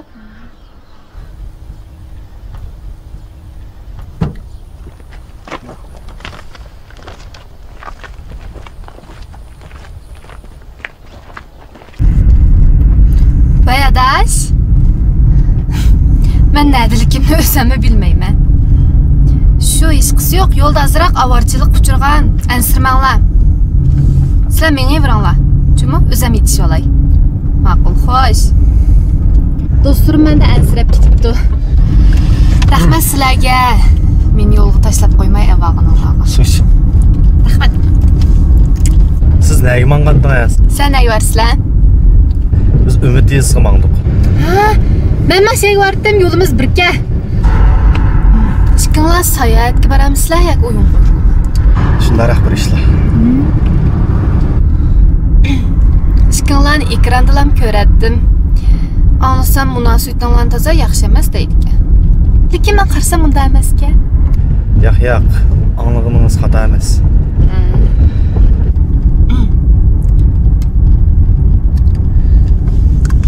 ۋەي ئاداش، مەن نەدىلىكىمنى ئۆزۈممۇ بىلمەيمەن. شۇ ھېچقىسى يوق، يولدا ئازراق ئاۋارىچىلىققا ئۇچرىغان. ئەنسىرىمەڭلار. سىلەر مېڭىۋېرىڭلار. جۇمۇ، ئۆزۈم يېتىشىۋالاي. ماقۇل، خوش. دوستلىرىم مەندە ئەنسىرەپ كېتىپتۇ. رەھمەت سىلەرگە. مېنى يولغا تاشلاپ قويماي ئەۋالغىنىڭلارغا. سۇ ئىچىڭ. رەھمەت. سىز نەگە ماڭغانتىڭىز؟ سەن نەگە بارىسىلەر؟ بىز ئۈمىد يېزىسىغا ماڭدۇق. ھە؟ مەن مانا شەيگە باراتتىم، يولىمىز بىركە. ئىككىڭلار ساياھەتكە بارامسىلەر ياكى ئويۇن قويغىلى؟ شۇنداقراق بىر ئىشلار. ئىككىڭلارنى ئېكراندىلام كۆرەتتىم. ئاڭلىسام، مۇناسىۋىتىڭلارنى تازا ياخشى ئەمەس دەيدىكەن. لېكىن مەن قارىسام، ئۇنداق ئەمەسكەن. ياق، ياق، ئاڭلىغىنىڭىز خاتا ئەمەس.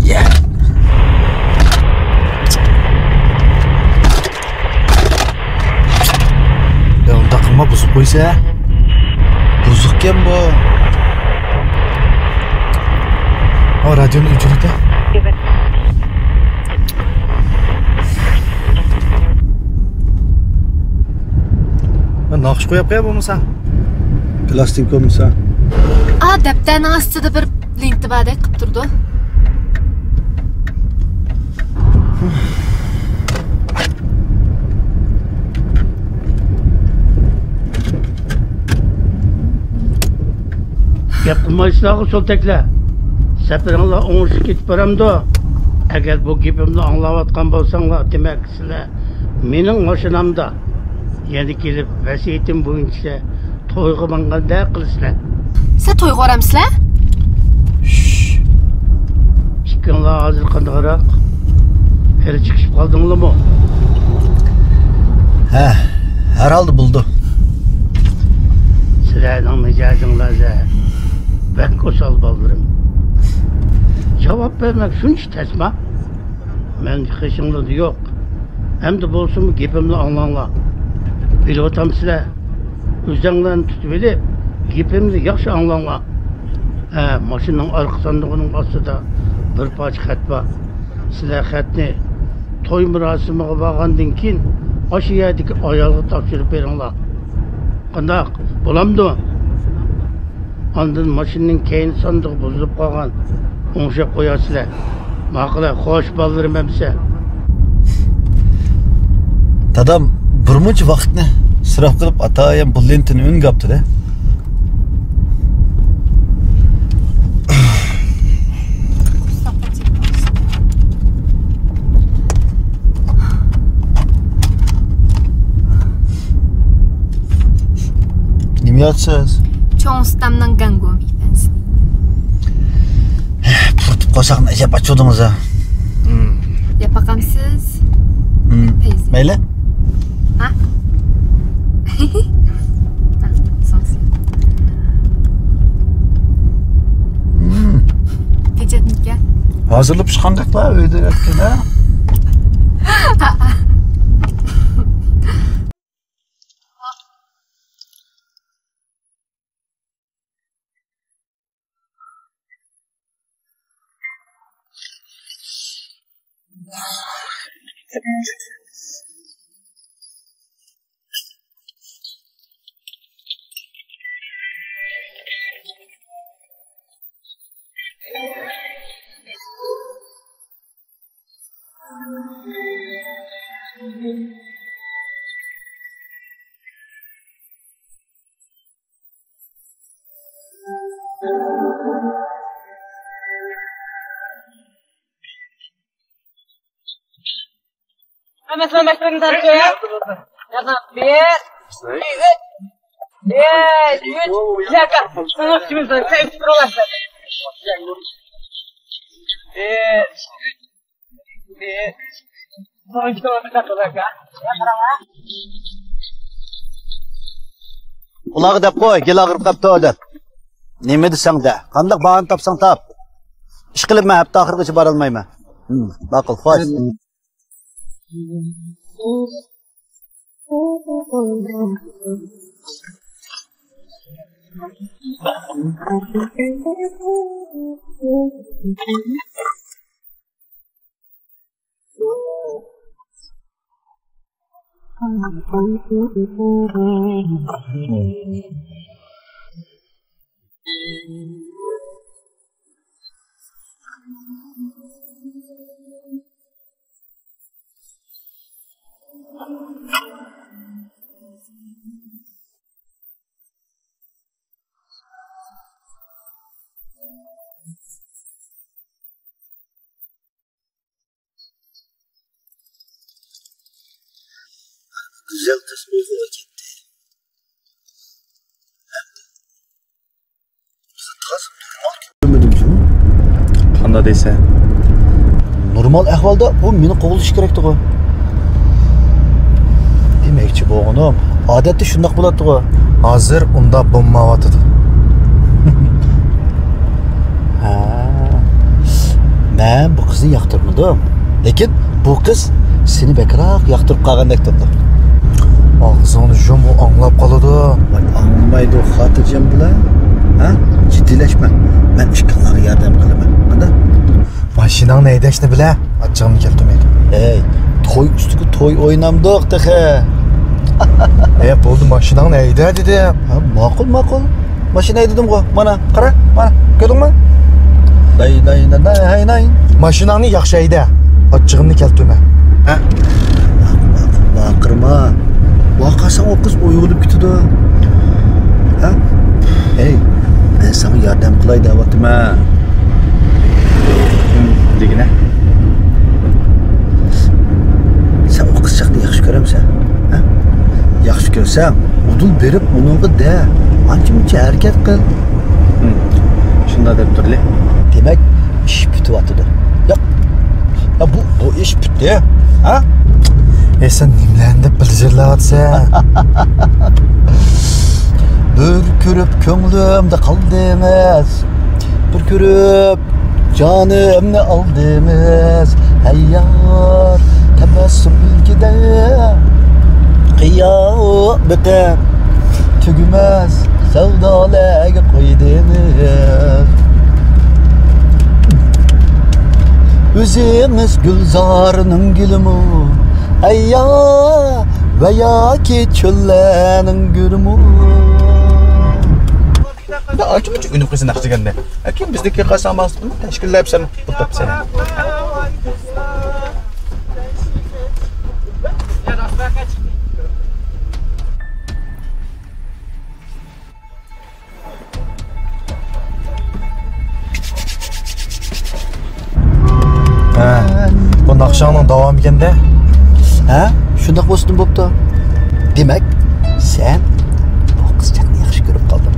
يا، ئۇنداق قىلما، بۇزۇپ قويسا. بۇزۇقكەن بۇ. ھا، رادىيونى ئۆچۈرۈڭ. ناخشا قويۇپ قويە بولمىسا. پىلاستىنكا بولمىسا. ئا، دەپتەرنىڭ ئاستىدا بىر لېنتا باردەك قىلىپ تۇرىدۇ. گەپ قىلمايسىلارغۇ سولتەكلەر. سەپىرىڭلار ئوڭۇشلۇق كېتىپ بارامدۇ؟ ئەگەر بۇ گېپىمنى ئاڭلاۋاتقان بولساڭلار، دېمەك، سىلەر مېنىڭ ماشىنامدا يەنە كېلىپ ۋەسىيىتىم بويىچە تويغا ماڭغاندەك قىلىسىلەر. سىلەر تويغا بارامسىلەر؟ شش. ئىككىڭلار ھازىر قانداقراق؟ خېلى چىقىشىپ قالدىڭلارمۇ؟ ھە، ھەر ھالدا بولىدۇ. سىلەرنىڭ مىجەزىڭلار بەك ئوسال بالىلىرىم. جاۋاب بەرمەك شۇنچە تەسما؟ مەن قېشىڭلاردا يوق. ئەمدى بولسىمۇ گېپىمنى ئاڭلاڭلار. بىلىۋاتامسىلەر؟ ئۆزەڭلارنى تۇتۇۋېلىپ، گېپىمنى ياخشى ئاڭلاڭلار. ھە، ماشىنىنىڭ ئارقا ساندۇقىنىڭ ئاستىدا بىر پارچە خەت بار. سىلەر خەتنى توي مۇراسىمىغا بارغاندىن كېيىن ئاشۇ يەردىكى ئايالغا تاپشۇرۇپ بېرىڭلار. قانداق؟ بولامدۇ؟ ئاندىن ماشىنىنىڭ كەينى ساندۇقى بۇزۇلۇپ قالغان. ئوڭشاپ قويارسىلەر. ماقۇل، خوش بالىلىرىم ئەمىسە. دادام بىر مۇنچە ۋاقىتنى ئىسراپ قىلىپ، ئاتايىن بۇ لېنتىنى ئۈنگەپتۇ-دە. نېمە يەۋاتىسىز؟ چوڭ ئۇستامنىڭ گاڭگومى پەنسىنى. پۇرىتىپ قويساق ئەجەب ئاچۇدىڭىز ھە. يەپ باقامسىز؟ مەيلى. ھە؟ تېجەتمىكەن؟ ھازىرلاپ چىققاندەكلا ئۆيدە ياتقىنا. مەسىلەن، مەكتەپنى تارتىۋېرىڭ. بىر، ئىككى، ئۈچ. بىر، ئۈچ. ئۇلارغا دەپ قوي، گېلى ئاغرىپ قاپتۇ دەپ. نېمە دېسەڭ دە، قانداق باھانە تاپساڭ تاپ. ئىشقىلىپ مەن ھەپتە ئاخىرىغىچە بارالمايمەن. ھىم، ماقۇل، خوش. گۈزەل قىز ئۇيقۇغا كەتتى. قانداق دەيسەن؟ نورمال ئەھۋالدا ئۇ مېنى قوغلىشى كېرەكتىغۇ. دېمەكچى بولغىنىم، ئادەتتە شۇنداق بولاتتىغۇ. ھازىر ئۇنداق بولمايۋاتىدۇ. ھە. مەن بۇ قىزنى ياقتۇرمىدىم. لېكىن بۇ قىز سېنى بەكرەك ياقتۇرۇپ قالغاندەك تۇرىدۇ. ئاغزىڭنى يۇم، ئۇ ئاڭلاپ قالىدۇ. ۋاي، ئاڭلىمايدۇ، خاتىرجەم بولە. ھە؟ جىددىيلەشمە. مەن ئىككىڭلارغا ياردەم قىلىمەن. قانداق؟ ماشىناڭنى ھەيدەشنى بىلە، ئاچچىقىمنى كەلتۈرمەيدۇ. ھەي، توي ئۈستىگە توي ئوينامدۇق تېخى. ھە، بولدى، ماشىناڭنى ھەيدە دېدىم. ھە، ماقۇل، ماقۇل. ماشىنا ھەيدىدىمغۇ؟ مانا، قارا، مانا، كۆردۈڭمۇ؟ داي، داي، داي، داي، ھەي، داي. ماشىناڭنى ياخشى ھەيدە. ئاچچىقىمنى كەلتۈرمە. ھە؟ باقىرما. ۋاقاساڭ ئۇ قىز ئويغىنىپ كېتىدۇ. ھە؟ ھەي، مەن ساڭا ياردەم قىلاي دەۋاتىمەن. دېگىنە؟ سەن ئۇ قىزچاقنى ياخشى كۆرەمسەن؟ ھە؟ ياخشى كۆرسەڭ، ئۇدۇل بېرىپ ئۇنىڭغا دە. ئانچە-مۇنچە ھەرىكەت قىل. ھىم. شۇنداق دەپ تۇرلى. دېمەك، ئىش پۈتۈۋاتىدۇ. ياق. يا، بۇ، بۇ ئىش پۈتتى. ھە؟ ئەي، سەن نېمىلەرنى دەپ بىلجىرلاۋاتىسەن؟ بىر كۆرۈپ كۆڭلۈمدە قالدىڭىز. بىر كۆرۈپ جانىمنى ئالدىڭىز، ھەي يار، تەبەسسۇم ئىلكىدە قىيامىتى تۈگىمەس سەۋدالارغا قويدىڭىز. ئۆزىڭىز گۈلزارنىڭ گۈلىمۇ، ھەي يار، ۋە ياكى چۆللەرنىڭ گۈلىمۇ. ئاچۇمۇچۇ ئۈنۈپ قىلسا نەق دېگەندە. كېيىن بىزنىڭكى قالسا ئامانسىزلىقنى تەشكىللەپ سەن پۇل تاپىسەن. ھە، بۇ ناخشاڭنىڭ داۋامى ئىكەندە. ھە، شۇنداق بولسىمۇ بوپتۇ. دېمەك، سەن بۇ قىزچاقنى ياخشى كۆرۈپ قالدىڭ.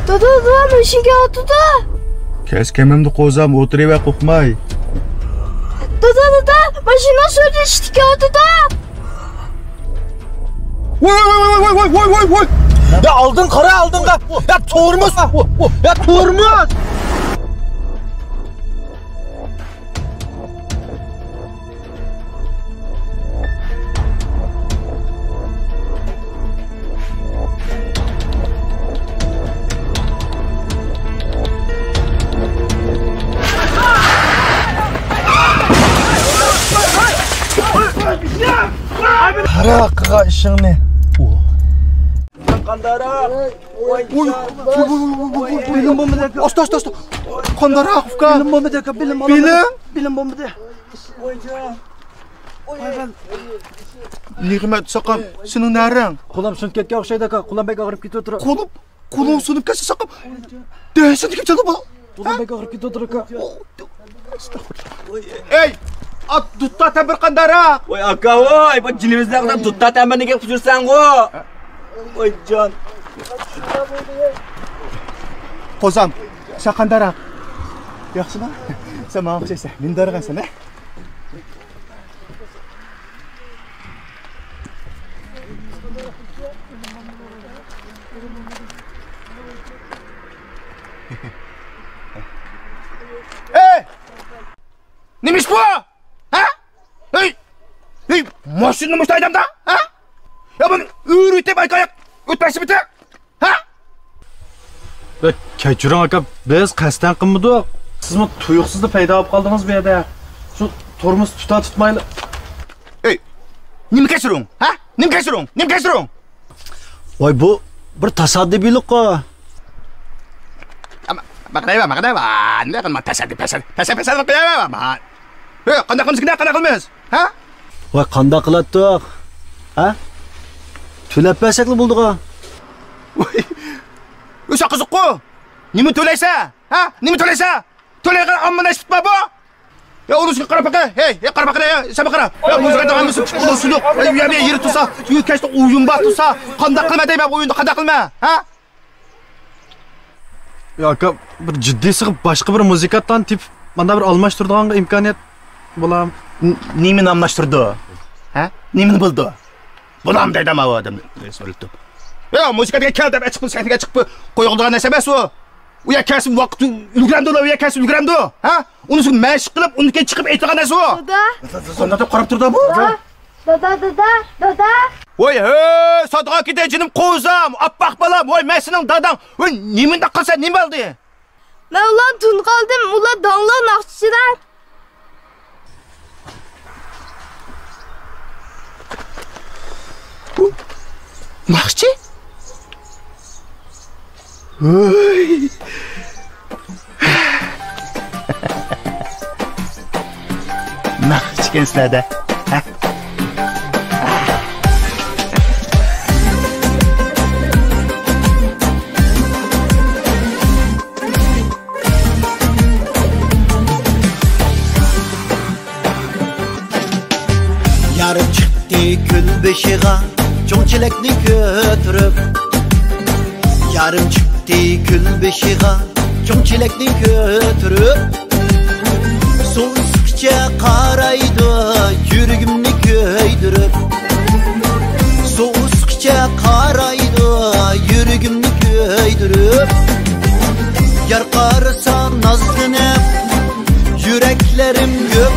دادا، دادا، ماشىنا كېلىۋاتىدۇ. كەس كەمەمدە قوزام، ئولتۇرۇۋەر قورقماي. دادا، دادا، ماشىنا سۈرۈشتە كېلىۋاتىدۇ. ۋاي، ۋاي، ۋاي، ۋاي. يا ئالدىڭ قارا، ئالدىڭغا. يا تورمۇز. يا تورمۇز. قارا قىلغان ئىشىڭنى. قانداراق. ۋوي، ۋوي، ۋوي، ۋوي، ۋوي، ۋوي. بىلىم بولمىدى ئاكا. ئاستا، ئاستا، ئاستا. قانداراق ئۇكا. بىلىم بولمىدى ئاكا، بىلىم بولمىدى. بىلىم؟ بىلىم بولمىدى. ۋايجان. ۋاي، ۋاي. نېمە ساقام، سېنىڭ نەرەڭ؟ قولۇم سۇنۇپ كەتكەن ئوخشايدۇ ئاكا. قولۇم بەك ئاغرىپ كېتىۋاتىدۇ. قولۇم؟ قولۇڭ سۇنۇپ كەتسە ساقاپ. دەسىدىكى چالا بۇ. بۇلار بەك ئاغرىپ كېتىۋاتىدۇ، ئاكا. ئەستەغپۇرۇللا. ئەي، ئات دۇتتا تەمبىر قانداراق. ۋاي ئاكا، ۋاي، بۇ جېنىمىزنى ئاغرىتىپ دۇتتا تەمبىرنى گەپ قىلىپ يۈرسەڭغۇ. ۋاي جان. قوزام، سەن قانداراق؟ ياخشىما؟ سەن ماڭا ئوخشايسەن. مىندارغانسەن، ھە؟ ئەي! نېمە ئىش بۇ؟ ھە؟ ئەي! ئەي! ماشىنىنى مۇشۇ ھەيدەمدا؟ ھە؟ يا بۇنى ئۆرۈتۈپ ئاياق ئۆتمەكچىمىتى؟ ھە؟ بەك كەچۈرۈڭ ئاكا، بىز قەستەن قىلمىدۇق. سىزمۇ تۇيۇقسىزلا پەيدا بولۇپ قالدىڭىز بۇ يەردە. شۇ تورمۇز تۇتا تۇتمايلا. ئەي، نېمە كەچۈرۈڭ؟ ھە؟ نېمە كەچۈرۈڭ؟ نېمە كەچۈرۈڭ؟ ۋاي، بۇ بىر تاسادىپىيلىققۇ. ئەمما، ماقىدايۋا، ماقىدايۋا. نېمە قىلما، تاسادىپ، تاسادىپ، تاسادىپ، تاسادىپ قىلىۋەرمە. ھە، قانداق قىلىمىز، قانداق قىلىمىز؟ ھە؟ ۋاي، قانداق قىلاتتۇق؟ ھە؟ تۆلەپ بەرسەكلا بولدىغۇ. ۋاي، ئۆشە قىزىققۇ. نېمە تۆلەيسە؟ ھە؟ نېمە تۆلەيسە؟ تۆلەيدىغان ئامما نەشپۇت بار بۇ. يا ئۇنىسىغا قاراپ باقە. ھەي، ھەي، قاراپ باقە، يا، سەن قاراپ. يا مۇزىكانت ئاممىسى پۇت قولى سۇنۇق. يا، يا، يېرى تۇرسا، يۈ كەچتە ئويۇن بار تۇرسا، قانداق قىلما دەيمەن بۇ ئويۇندا، قانداق قىلما؟ ھە؟ يا ئاكا، بىر جىددىي سىغىپ باشقا بىر مۇزىكانتلارنى تېپىپ، ماندا بىر ئالماشتۇرىدىغانغا ئىمكانىيەت بولام. ن-، نېمىنى ئالماشتۇرىدۇ؟ ھە؟ نېمىنى بىلىدۇ؟ بولام دەيدۇ ئۇ ئادەم. يا، مۇزىكانتقا كەل دەپ ئېچىقىپ سەھنىگە چىقىپ قويۇلىدىغان نەرسە ئەمەس ئۇ. ئۇ يەر كەلسە ۋاقىت ئۈلگۈرەمدۇ، ئۇ يەر كەلسە ئۈلگۈرەمدۇ؟ ھە؟ ئۇنىسى مەشىق قىلىپ، ئۇنىڭ كېيىن چىقىپ ئېيتىدىغان نەرسە ئۇ. دادا. قانداق دەپ قاراپ تۇرىدۇ بۇ؟ دادا. دادا، دادا، دادا. ۋاي، ھەي، سادىغا كېتەي جېنىم قوزام، ئاپئاق بالام، ۋاي، مەن سېنىڭ داداڭ. ۋاي، نېمىنداق قىلسا نېمە بولدى؟ مەن ئۇلارنى تونۇپ قالدىم، ئۇلار داڭلىق ناخشىچىلار. ناخشىچى؟ ھۆي. ناخشىچىكەنسىلەر-دە. ھە؟ يار چىقتى كۆل بېشىغا، چوڭ چېلەكنى كۆتۈرۈپ. يارىم چىقتى كۆل بېشىغا، چوڭ چېلەكنى كۆتۈرۈپ. سۇ ئىسقىچە قارايدۇ، يۈرىكىمنى كۆيدۈرۈپ. سۇ ئىسقىچە قارايدۇ، يۈرىكىمنى كۆيدۈرۈپ. يار قارىسا نازلىنىپ، يۈرەكلىرىم گۈپ،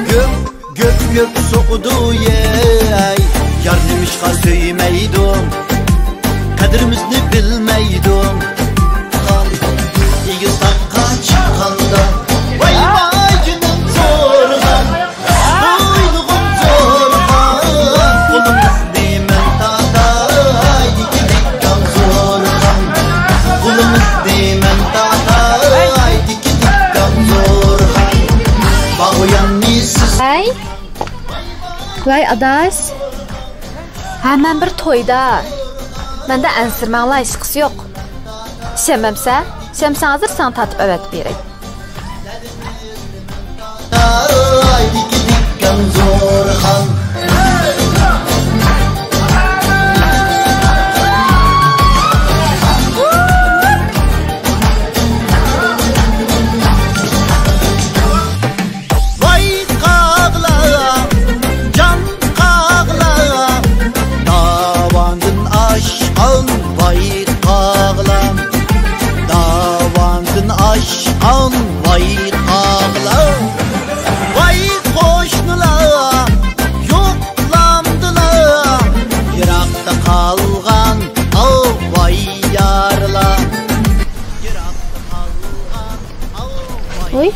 گۈپ، گۈپ، گۈپ سوقىدۇ، يەي. يار نېمىشقا سۆيمەيدۇ؟ قەدرىمىزنى بىلمەيدۇ. ئېگىز تاغقا چىققاندا، ۋاي، ۋاي، جېنىم زورغان، بوينۇغۇم زورغان، قولۇمنى مەن تارتاي، دىككىدىككاڭ زورغان، قولۇمنى مەن تارتاي، دىككىدىككاڭ زورغان، باغ ئۇيانمىسىز. ھەي، ۋاي ئاداش، ھە، مەن بىر تويدا. مەندە ئەنسىرىمەڭلار، ھېچقىسى يوق. ئىشەنمەمسە، ئىشەنمىسەڭ ھازىر ساڭا تارتىپ ئەۋەتىپ بېرەي. ۋاي قاغلا، جان قاغلا، داۋاندىن ئاشقان ۋاي قاغلا، داۋاندىن ئاشقان ۋاي قاغلا، ۋاي قوشنىلار يوقلامدىلا، يىراقتا قالغان ئاۋاي يارلار. ۋۇي.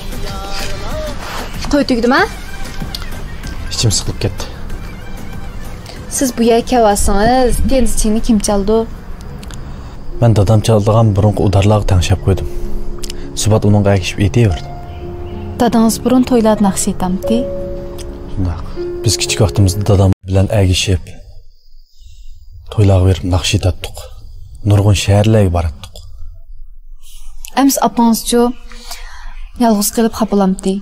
توي تۈگىدىما؟ ئىچىم سىقىلىپ كەتتى. سىز بۇ يەرگە كەلۋالسىڭىز، تېنىزچىنى كىم چالىدۇ؟ مەن دادام چالىدىغان بۇرۇنقى ئۇدارلارغا تەڭشەپ قويدۇم. سۇبات ئۇنىڭغا ئەگىشىپ ئېيتىۋەردىم. دادىڭىز بۇرۇن تويلاردا ناخشا ئېيتامتى؟ شۇنداق. بىز كىچىك ۋاقتىمىزدا دادام بىلەن ئەگىشىپ، تويلارغا بېرىپ ناخشا ئېيتاتتۇق. نۇرغۇن شەھەرلەرگە باراتتۇق. ئەمىسە ئاپىڭىزچۇ؟ يالغۇز قېلىپ خاپىلامتى؟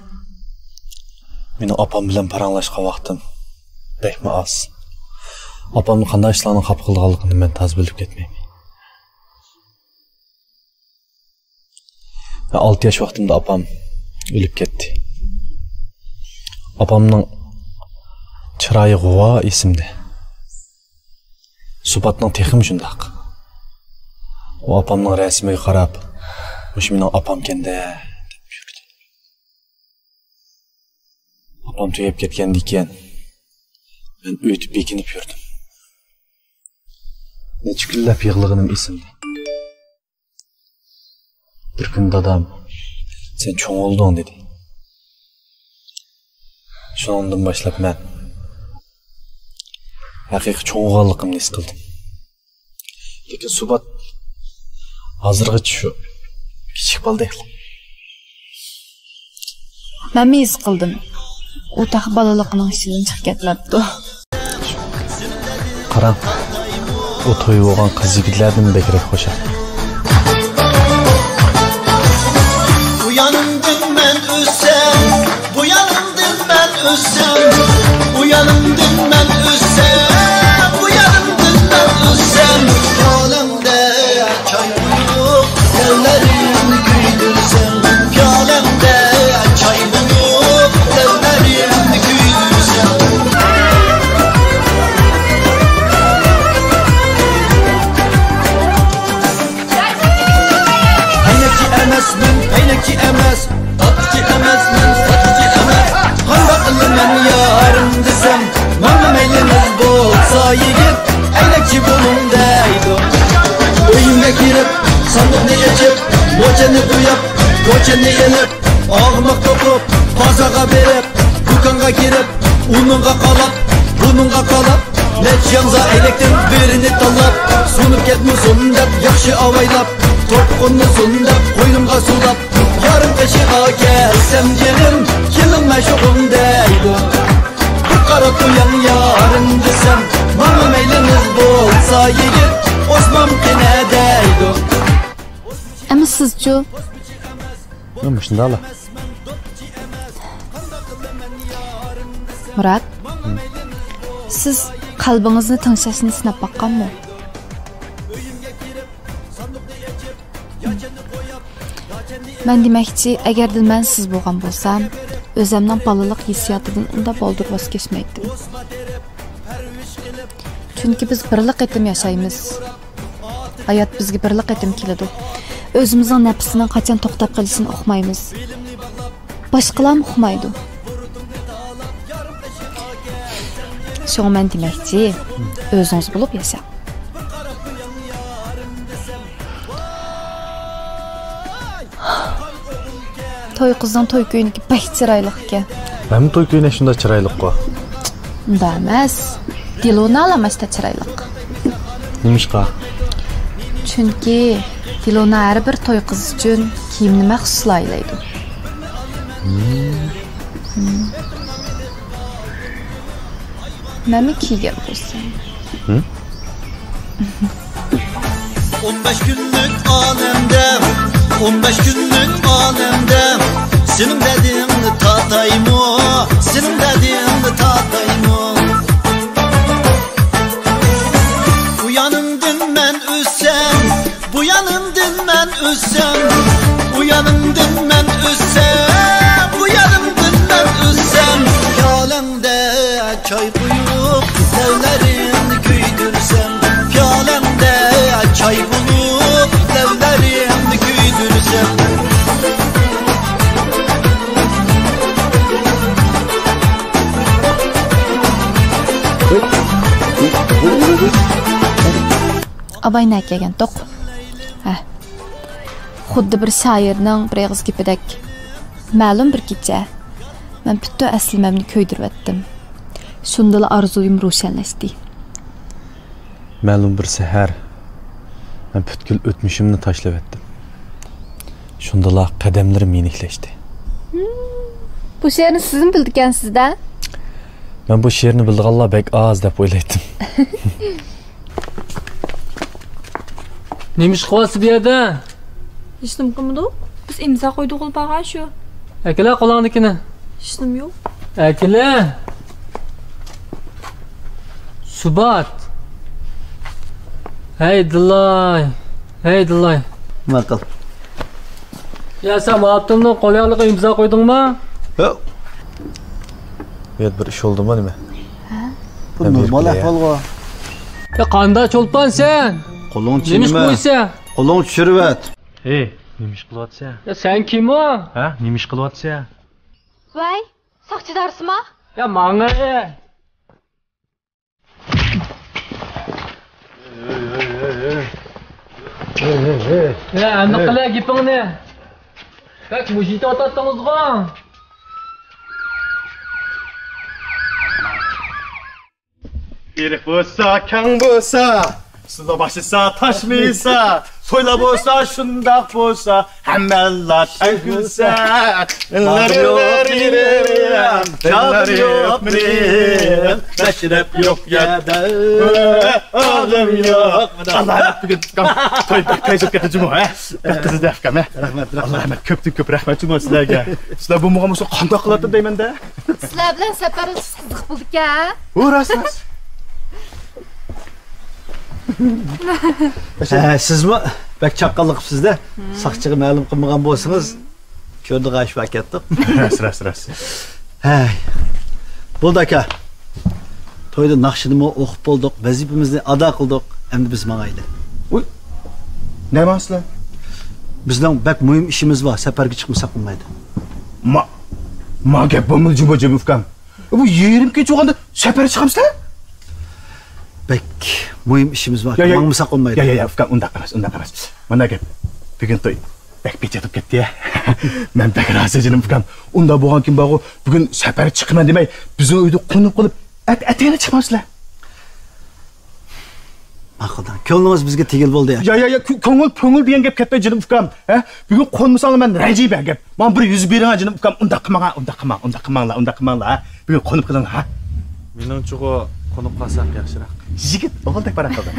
مېنىڭ ئاپام بىلەن پاراڭلاشقان ۋاقتىم بەكمۇ ئاز. ئاپامنى قانداق ئىشلارنىڭ خاپا قىلىدىغانلىقىنى مەن تازا بىلىپ كەتمەيمەن. مەن ئالتە ياش ۋاقتىمدا ئاپام ئۆلۈپ كەتتى. ئاپامنىڭ چىرايى غۇۋا ئېسىمدە. سۇپاتنىڭ تېخىمۇ شۇنداق. ئۇ ئاپامنىڭ رەسىمىگە قاراپ، «مۇشۇ مېنىڭ ئاپامكەن-دە» دەپ يۈردى. ئاپام تۈگەپ كەتكەندىكىن، مەن ئۆيدە بېكىنىپ يۈردۈم. نەچچە كۈنلەپ يىغلىغىنىم ئېسىمدە. بىر كۈنى دادام، «سەن چوڭ بولدۇڭ» دېدى. شۇنىڭدىن باشلاپ مەن ھەقىقىي چوڭ بولغانلىقىمنى ھېس قىلدىم. لېكىن سۇبات ھازىرغىچە شۇ كىچىك بالىدەكلا. مەنمۇ ھېس قىلدىم. ئۇ تېخى بالىلىقىنىڭ ئىچىدىن چىقىپ كەتمەپتۇ. قاراڭ، ئۇ تويى بولغان قىز يىگىتلەردىنمۇ بەكرەك خۇشال. ئۇ يانىمدىن مەن ئۆتسەم، بۇ يانىمدىن مەن ئۆتسەم، ئۇ يانىمدىن مەن ئۆتسەم، بۇ يانىمدىن مەن ئۆتسەم، ھالىڭدە چاي قۇيۇپ، لەۋلىرىمنى كۆيدۈرسەم، پىيالەڭدە چاي قۇيۇپ، لەۋلىرىمنى كۆيدۈرسەم. ئەينەكچى ئەمەسمەن، ئەينەكچى ئەمەس، ساتقۇچى ئەمەسمەن، ساتقۇچى ئەمەس. قانداق قىلىمەن يارىم دېسەم، ماڭا مەيلىڭىز بولسا يىگىت، ئەينەكچى بولۇڭ دەيدۇ. ئۆيۈمگە كىرىپ، ساندۇقنى ئېچىپ، موچەننى بوياپ، گوچەننى ئېلىپ، ئاغماق توقۇپ، بازارغا بېرىپ، دۇكانغا كىرىپ، ئۇنىڭغا قالاپ، بۇنىڭغا قالاپ، نەچچە ياڭزا ئەينەكتىن بىرىنى تاللاپ، سۇنۇپ كەتمىسۇن دەپ ياخشى ئاۋايلاپ، توپقۇننى سۇن دەپ قوينۇمغا سۇلاپ، يارىم قېشىغا كەلسەم جېنىم، كېلىڭ مەشۇقۇم دەيدۇ. بىر قاراپ قوياڭ يارىم دېسەم، ماڭا مەيلىڭىز بولسا يىگىت، ئوسمام قېنى دەيدۇ. ئەمما سىزچۇ؟ مۇشۇنداقلا. مۇرات، سىز قەلبىڭىزنى تىڭشاشنى سىناپ باققانمۇ؟ مەن دېمەكچى، ئەگەردىلا مەن سىز بولغان بولسام، ئۆزەمنىڭ بالىلىق ھېسسىياتىدىن ئۇنداق بالدۇر ۋاز كەچمەيتتىم. چۈنكى بىز بىرلا قېتىم ياشايمىز. ھايات بىزگە بىرلا قېتىم كېلىدۇ. ئۆزىمىزنىڭ نەپىسىنىڭ قاچان توختاپ قېلىشىنى ئۇقمايمىز. باشقىلارمۇ ئۇقمايدۇ. شۇڭا مەن دېمەكچى، ئۆزىڭىز بولۇپ ياشاڭ. توي قىزنىڭ توي كۆينىكى بەك چىرايلىق ئىكەن. مەنمۇ توي كۆينەك شۇنداق چىرايلىققۇ. ئۇنداق ئەمەس. دىلۇنا ئالاماشتا چىرايلىق. نېمىشقا؟ چۈنكى دىلۇنا ھەر بىر توي قىز ئۈچۈن كىيىمنى مەخسۇس لايىھەلەيدۇ. مەنمۇ كىيگەن بولسام. ھە؟ ئون بەش كۈنلۈك ئالەمدە، ئون بەش كۈنلۈك ئالەمدە، سېنىڭ دەردىڭنى تارتايمۇ، سېنىڭ دەردىڭنى تارتايمۇ. ئۇ يانىڭدىن مەن ئۆتسەم، بۇ يانىڭدىن مەن ئۆتسەم، ئۇ يانىڭدىن مەن ئۆتسەم، بۇ يانىڭدىن مەن ئۆتسەم، پىيالەڭدە چاي قۇيۇپ، لەۋلىرىمنى كۆيدۈرسەم، پىيالەڭدە چاي بولۇپ، لەۋلىرىمنى كۆيدۈرسەم. ئاباي نەگە كەلگەنتۇق؟ ھە. خۇددى بىر شائىرنىڭ بىر ئېغىز گېپىدەك، مەلۇم بىر كېچە مەن پۈتۈن ئەسلىمەمنى كۆيدۈرۈۋەتتىم. شۇندىلا ئارزۇيۇم روشەنلەشتى. مەلۇم بىر سەھەر مەن پۈتكۈل ئۆتمۈشۈمنى تاشلىۋەتتىم. شۇندىلا قەدەملىرىم يېنىكلەشتى. بۇ شېئىرنى سىزمۇ بىلىدىكەنسىز-دە؟ مەن بۇ شېئىرنى بىلىدىغانلار بەك ئاز دەپ ئويلايتتىم. نېمە ئىش قىلىۋاتىسىز بۇ يەردە؟ ھېچنېمە قىلمىدۇق. بىز ئىمزا قويدۇق بارغان شۇ. ئەكېلە قولۇڭدىكىنى. ھېچنېمە يوق. ئەكېلە. سۇبات. ھەي دىلاي. ھەي دىلاي. ماقۇل. يا، سەن مۇئاۋىننىڭ قول ياغلىقىغا ئىمزا قويدۇڭمۇ؟ ياق. بۇ يەردە بىر ئىش بولدىمۇ نېمە؟ ھە؟ بۇ نورمال ئەھۋالغۇ. يا، قانداق چولپان سەن؟ قولۇڭ نېمە ئىش قويسا؟ قولۇڭ چۈشۈرۈۋەت. ھېي، نېمە ئىش قىلىۋاتىسەن؟ يا، سەن كىم ئۇ؟ ھە، نېمە ئىش قىلىۋاتىسەن؟ ۋاي، ساقچىدارسىما؟ يا، ماڭا. يا، ئەمدى قىلە گېپىڭنى. بەك مۇشت ئاتاتتىڭىزغۇ. ئېرىق بولسا، كەڭ بولسا، سۇدا باشلىسا، تاشمىسا، تويلار بولسا، شۇنداق بولسا، ھەممىلا تەگۈلسە. جادۇ يوق مېنىڭ، مەشرەپ يوق يەردە، ئادەم يوق. ئاللا، بۈگۈن توي بەك تېز ئۆتۈپ كەتتى جۇمۇ، ھە؟ بەك قىزىدى ئۇكام، ھە؟ رەھمەت، رەھمەت. ئاللا، رەھمەت، كۆپتىن كۆپ رەھمەت جۇمۇ سىلەرگە. سىلەر بولمىغان بولسا قانداق قىلاتتى دەيمەن-دە. سىلەر بىلەن سەپەر ئۆتۈش قىزىق بولدىكەن. ئۇ راست، راست. ھە، سىزمۇ بەك چاققانلىق قىپسىز-دە. ساقچىغا مەلۇم قىلمىغان بولسىڭىز، كۆردى غايىش بار كەتتۇق. راست، راست، راست. ھەي، بولدى ئاكا. تويدا ناخشىنىمۇ ئوقۇپ بولدۇق، ۋەزىپىمىزنى ئادا قىلدۇق. ئەمدى بىز ماڭايلى. ئۇي، نەگە ماڭىسىلەر؟ بىزنىڭ بەك مۇھىم ئىشىمىز بار، سەپەرگە چىقمىساق بولمايدۇ. ما، ما گەپ بولمىدى جۇمۇ، جۇمۇ ئۇكام. بۇ يېرىم كېچە بولغاندا سەپەر چىقامسىلەر؟ بەك مۇھىم ئىشىمىز بار، يا، يا، ماڭمىساق بولمايدۇ. يا، يا، يا، ئۇكام، ئۇنداق ئەمەس، ئۇنداق ئەمەس. مانا گەپ، بۈگۈن توي بەك پېچەت بولۇپ كەتتى يا. مەن بەك رازى جېنىم ئۇكام. ئۇنداق بولغان كۈن بارغۇ، بۈگۈن سەپەر چىقىمەن دېمەي، بىزنىڭ ئۆيدە قونۇپ قېلىپ، ئەت-، ئەتىگەندە چىقمامسىلەر؟ ماقۇل، كۆڭلىڭىز بىزگە تېگىل بولدى يا. يا، يا، يا، كۆ-، كۆڭۈل، كۆڭۈل دېگەن گەپ كەتمەي جېنىم ئۇكام. ھە؟ بۈگۈن قونمىساڭلار مەن رەنجىيمەن گەپ. ماڭا بىر يۈز بېرىڭە جېنىم ئۇكام. ئۇنداق قىلماڭا، ئۇنداق قىلماڭ، ئۇنداق قىلماڭلار، ئۇنداق قىلماڭلار، ھە؟ بۈگۈن قونۇپ قېلىڭلار، ھە؟ مېنىڭچىغۇ قونۇپ قالساق ياخشىراق. يىگىت ئوغۇلدەك پاراڭ قىلدىڭ.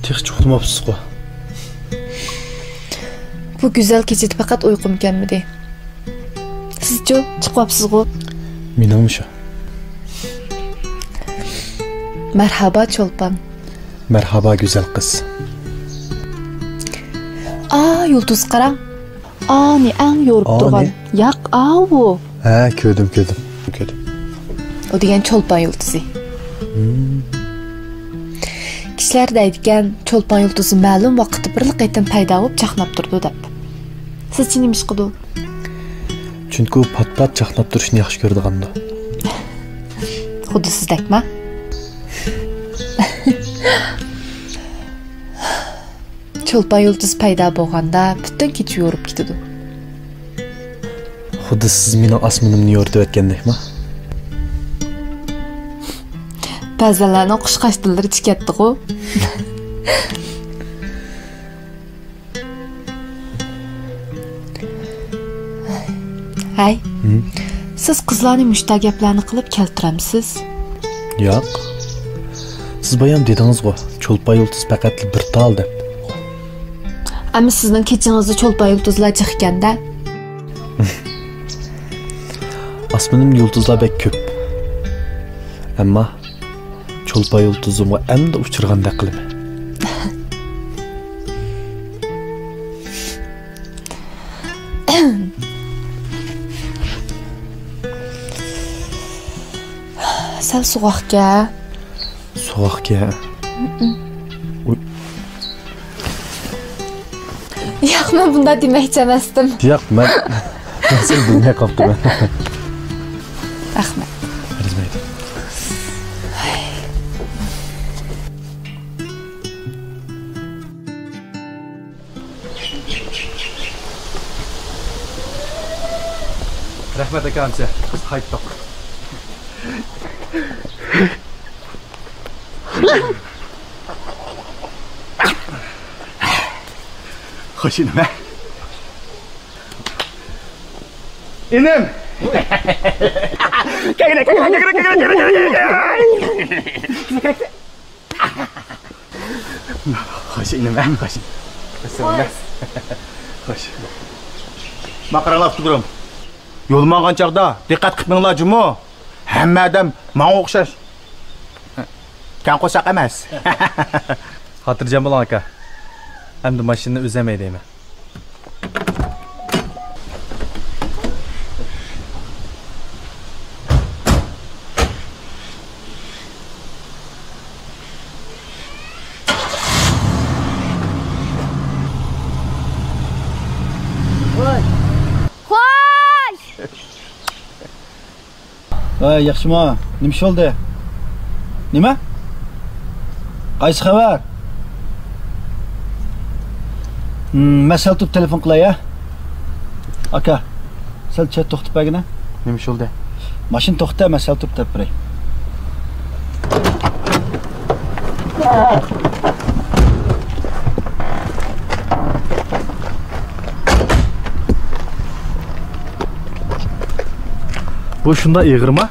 تېخىچە ئۇخلىماپسىزغۇ؟ بۇ گۈزەل كېچىدە پەقەت ئۇيقۇم كەلمىدى. سىزچۇ، چىقىۋاپسىزغۇ؟ مېنىڭمۇ شۇ. مەرھابا، چولپان. مەرھابا، گۈزەل قىز. ئا، يۇلتۇز قاراڭ. ئانى ئەڭ يورۇپ ئانى؟ تۇرغان. ياق، ئاۋۇ. ھە، كۆردۈم، كۆردۈم. كۆردۈم. ئۇ دېگەن چولپان يۇلتۇزى. ھىم. كىشىلەر دەيدىكەن، چولپان يۇلتۇزى مەلۇم ۋاقىتتا بىرلا قېتىم پەيدا بولۇپ چاقناپ تۇرىدۇ دەپ. سىزچە نېمە ئىش قىلىدۇ؟ چۈنكى ئۇ پات-پات چاقناپ تۇرۇشنى ياخشى كۆرىدىغاندۇ. خۇددى سىزدەكما؟ چولپان يۇلتۇز پەيدا بولغاندا پۈتۈن كېچە يورۇپ كېتىدۇ. خۇددى سىز مېنىڭ ئاسمىنىمنى يورۇتۇۋەتكەندەكما؟ بەزەنلەرنىڭ قۇشقاچ تىللىرى چىكەتتىغۇ. ھەي، ھىم؟ سىز قىزلارنى مۇشتا گەپلەرنى قىلىپ كەلتۈرەمسىز؟ ياق. سىز بايام دېدىڭىزغۇ، چولپان يۇلتۇز پەقەتلا بىر تال دەپ. ئەمما سىزنىڭ كېچىڭىزدە چولپان يۇلتۇزلار جىق ئىكەن-دە. ئاسمىنىمدا يۇلتۇزلار بەك كۆپ. ئەمما چولپان يۇلتۇزۇمغا ئەمدى ئۇچرىغاندەك قىلىمەن. سەل سوغۇقكەن. سوغۇقكەن. ئۇي. ياق، مەن بۇنداق دېمەكچى ئەمەستىم. ياق، مەن، مەن سەل بىلمەي قاپتىمەن. رەھمەت. ئەرزىمەيدۇ. رەھمەت ئاكا، ئەمىسە بىز قايتتۇق. خوش ئىنىم. ئىنىم. كەلگىنە، كەلگىنە، كەلگىنە، كەلگىنە، كەلگىنە. خوش ئىنىم، خوش. خوش. ما قاراڭلار ئاپتوگرام. يول ماڭغان چاغدا دىققەت قىلىپ مېڭىڭلار جۇمۇ. ھەممە ئادەم ماڭا ئوخشاش. كەڭ قورساق ئەمەس. خاتىرجەم بولۇڭ ئاكا. ئەمدى ماشىنىنى ئۈزەلمەي دەيمەن. خوش! ۋەي، ياخشىما؟ نېمە ئىش بولدى؟ نېمە؟ قايسى خەۋەر؟ ھىم، مەن سەل تۇرۇپ تېلېفون قىلاي، ھە؟ ئاكا، سەل چەت توختىتىپ بەرگىنە. نېمە ئىش بولدى؟ ماشىنا توختىتە، مەن سەل تۇرۇپ دەپ بېرەي. بۇ شۇنداق ئېغىرما؟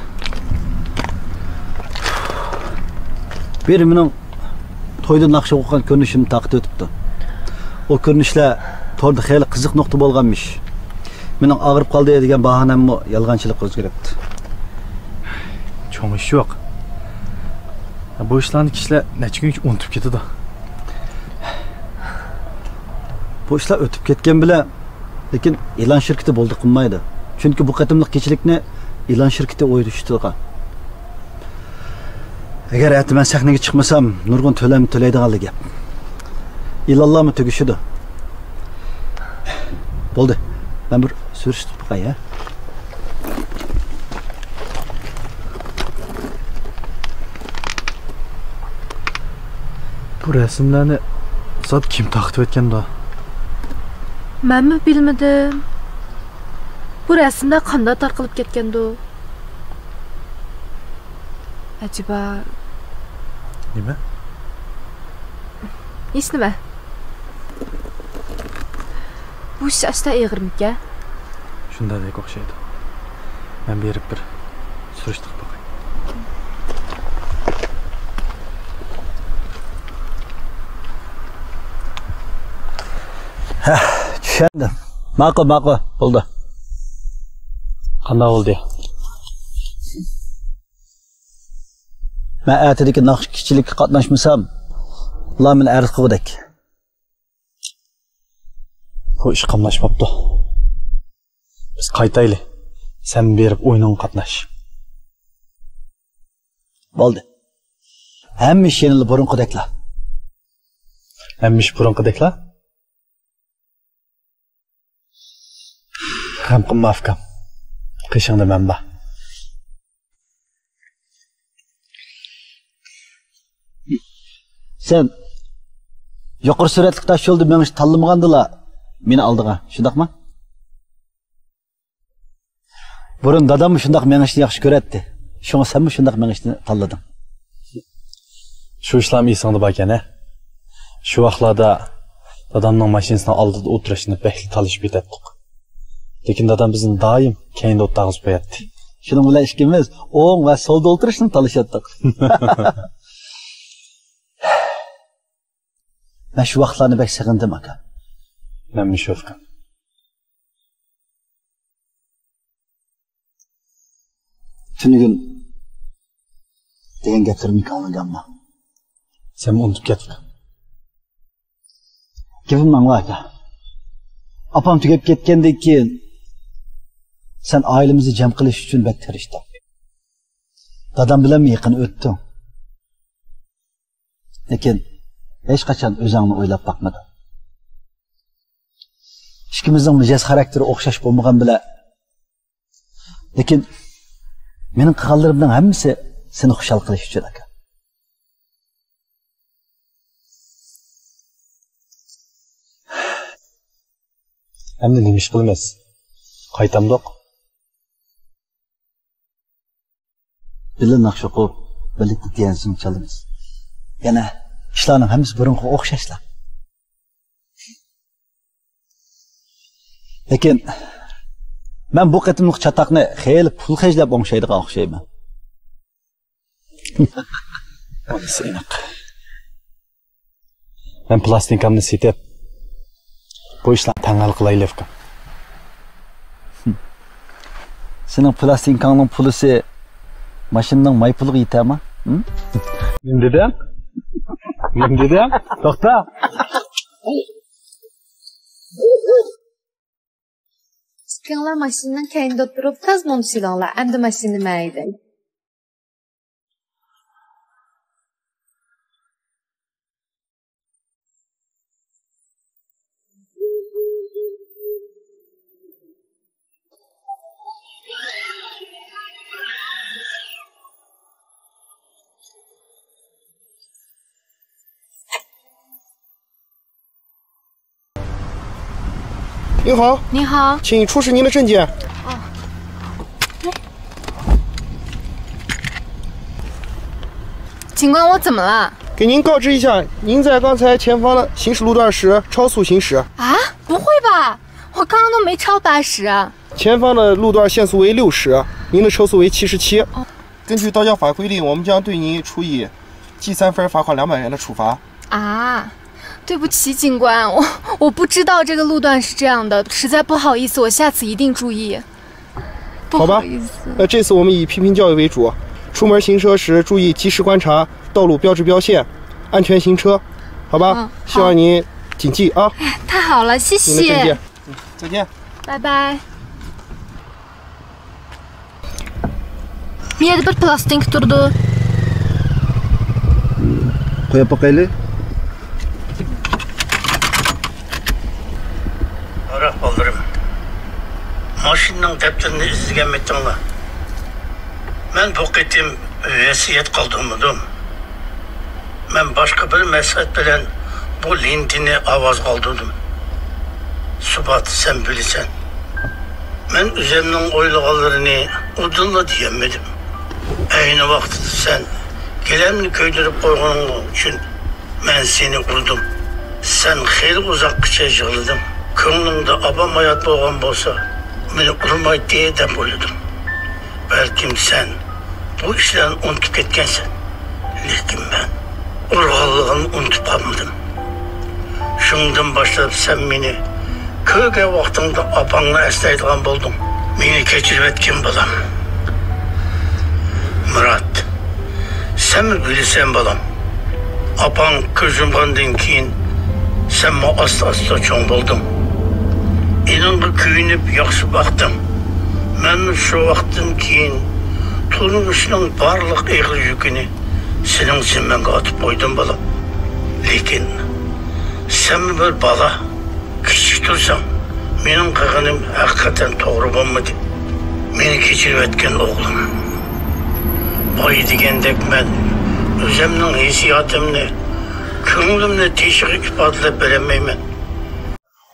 بىرى مېنىڭ تويدا ناخشا ئوقۇغان كۆرۈنۈشۈمنى تارقىتىۋېتىپتۇ. ئۇ كۆرۈنۈشلەر توردا خېلى قىزىق نۇقتا بولغانمىش. مېنىڭ ئاغرىپ قالدى دېگەن باھانەممۇ يالغانچىلىققا ئۆزگىرىپتۇ. چوڭ ئىش يوق. بۇ ئىشلارنى كىشىلەر نەچچە كۈنگىچە ئۇنتۇپ كېتىدۇ. بۇ ئىشلار ئۆتۈپ كەتكەن بىلەن، لېكىن ئېلان شىركىتى بولدى قىلمايدۇ. چۈنكى بۇ قېتىملىق كېچىلىكنى ئېلان شىركىتى ئۇيۇشتۇرغان. ئەگەر ئەتە مەن سەھنىگە چىقمىسام، نۇرغۇن تۆلەم تۆلەيدىغانلا گەپ. ئېلانلارمۇ تۈگىشىدۇ. بولدى، مەن بىر سۈرۈشتۈرۈپ باقاي، ھە؟ بۇ رەسىملەرنى زادى كىم تارقىتىۋەتكەندۇ؟ مەنمۇ بىلمىدىم. بۇ رەسىملەر قانداق تارقىلىپ كەتكەندۇ؟ ئەجەبا. نېمە؟ ھېچنېمە. بۇ ئىش ئەستە ئېغىرمىكەن؟ شۇنداقتەك ئوخشايدۇ. مەن بېرىپ بىر سۈرۈشتۈرۈپ باقاي. ھە، چۈشەندىم. ماقۇل، ماقۇل. بولدى. قانداق بولدى؟ مەن ئەتىدىكى ناخشا كېچىلىككە قاتناشمىسام، ئۇلار مېنى ئەرز قىلغۇدەك. بۇ ئىش قاملاشماپتۇ. بىز قايتايلى. سەن بېرىپ ئويۇنۇڭغا قاتناش. بولدى. ھەممە ئىش يەنىلا بۇرۇنقىدەكلا. ھەممە ئىش بۇرۇنقىدەكلا؟ غەم قىلما، ئۇكام. قېشىڭدا مەن بار. سەن يۇقىرى سۈرئەتلىك تاش يولدا مېڭىشنى تاللىمىغاندىلا، مېنى ئالدىغان، شۇنداقمۇ؟ بۇرۇن داداممۇ شۇنداق مېڭىشنى ياخشى كۆرەتتى. شۇڭا سەنمۇ شۇنداق مېڭىشنى تاللىدىڭ. شۇ ئىشلارمۇ ئېسىڭدە باركەن، ھە؟ شۇ ۋاقىتلاردا دادامنىڭ ماشىنىسىنىڭ ئالدىدا ئولتۇرۇشنى بەكلا تالىشىپ كېتەتتۇق. لېكىن دادام بىزنى دائىم كەينىدە ئولتۇرغۇزۇپ قوياتتى. شۇنىڭ بىلەن ئىككىمىز ئوڭ ۋە سولدا ئولتۇرۇشنى تالىشاتتۇق. مەن شۇ ۋاقىتلارنى بەك سېغىندىم، ئاكا. مەنمۇ شۇ، ئۇكام. تۈنۈگۈن دېگەن گەپلىرىمنى كۆڭلۈڭگە ئالما. سەنمۇ ئۇنتۇپ كەتتىڭ. گېپىمنى ئاڭلا، ئاكا. ئاپام تۈگەپ كەتكەندىن كېيىن، سەن ئائىلىمىزنى جەم قىلىش ئۈچۈن بەك تىرىشتىڭ. دادام بىلەنمۇ يېقىن ئۆتتۈڭ. لېكىن ھېچقاچان ئۆزۈڭنى ئويلاپ باقمىدىڭ. ئىككىمىزنىڭ مىجەز خاراكتېرى ئوخشاش بولمىغان بىلەن، لېكىن مېنىڭ قىلغانلىرىمنىڭ ھەممىسى سېنى خۇشال قىلىش ئۈچۈن، ئاكا. ئەمدى نېمە ئىش قىلىمىز؟ قايتامدۇق؟ بىللە ناخشا ئوقۇپ، بىللە تىتەنسىنى چالىمىز. يەنە ئىشلارنىڭ ھەممىسى بۇرۇنقىغا ئوخشاشلا. لېكىن مەن بۇ قېتىملىق چاتاقنى خېلى پۇل خەجلەپ ئوڭشايدىغان ئوخشايمەن. ئانىسى ئېنىق. مەن پىلاستىنكامنى سېتىپ، بۇ ئىشلارنى تەڭ ھەل قىلايلى، ئۇكام. سېنىڭ پىلاستىنكاڭنىڭ پۇلىسى ماشىنىنىڭ ماي پۇلىغا يېتەرما؟ ھىم؟ نېمە دېدىڭ؟ نېمە دېدىڭ؟ توختا! ئىككىڭلار ماشىنىنىڭ كەينىدە ئولتۇرۇپ، تازا مۇڭدىشىۋېلىڭلار. ئەمدى ماشىنىنى مەن ھەيدەي. نيوهاو. نيوهاو. 请出示您的证件。哦。警官，我怎么了？给您告知一下，您在刚才前方的行驶路段时超速行驶。啊？不会吧？我刚刚都没超八十啊。前方的路段限速为六十，您的车速为七十七。哦。根据道交法规定，我们将对您处以记三分、罚款两百元的处罚。 啊，对不起，警官，我，我不知道这个路段是这样的，实在不好意思，我下次一定注意。不好吧，好意思。那这次我们以批评教育为主，出门行车时注意及时观察道路标志标线，安全行车，好吧？嗯，好。希望您谨记啊。哎，太好了，谢谢。您的证件。再见。拜拜。 مەيەردە بىر پىلاستىنكا تۇرىدۇ. قويۇپ باقايلى. قاراڭ بالىلىرىم، ماشىنىنىڭ دەپتىرىنى ئىزدىگەنمىتىڭلار؟ مەن بۇ قېتىم ۋەسىيەت قالدۇرمىدىم. مەن باشقا بىر مەقسەت بىلەن بۇ لېنتىنى ئاۋازغا ئالدۇردۇم. سۇبات، سەن بىلىسەن. مەن ئۆزۈمنىڭ ئويلىغانلىرىنى ئۇدۇللا دېيەلمىدىم. ئەينى ۋاقتىدا سەن گىلەمنى كۆيدۈرۈپ قويغىنىڭ ئۈچۈن مەن سېنى ئۇردۇم. سەن خېلى ئۇزاققىچە يىغلىدىڭ. كۆڭلۈڭدە ئاپام ھايات بولغان بولسا، مېنى ئۇرمايتتى دەپ ئويلىدىڭ. بەلكىم سەن بۇ ئىشلارنى ئۇنتۇپ كەتكەنسەن. لېكىن مەن ئۇرغانلىقىنى ئۇنتۇپ قالمىدىم. شۇنىڭدىن باشلاپ سەن مېنى كۆرگەن ۋاقتىڭدا ئاپاڭنى ئەسلەيدىغان بولدۇڭ. مېنى كەچۈرۈۋەتكىن، بالام. مۇرات، سەنمۇ بىلىسەن، بالام. ئاپاڭ كۆز يۇمغاندىن كېيىن، سەنمۇ ئاستا-ئاستا چوڭ بولدۇڭ. ئېنىڭغا كۆيۈنۈپ ياخشى باقتىڭ. مەنمۇ شۇ ۋاقىتتىن كېيىن تۇرمۇشنىڭ بارلىق ئېغىر يۈكىنى سېنىڭ زىممەڭگە ئاتىپ قويدۇم، بالام. لېكىن سەنمۇ بىر بالا. كىچىك تۇرساڭ، مېنىڭ قىلغىنىم ھەقىقەتەن توغرا بولمىدى. مېنى كەچۈرۈۋەتكىن، ئوغلۇم. بايا دېگەندەك مەن ئۆزۈمنىڭ ھېسسىياتىمنى، كۆڭلۈمنى تېشىغا ئىپادىلەپ بېرەلمەيمەن.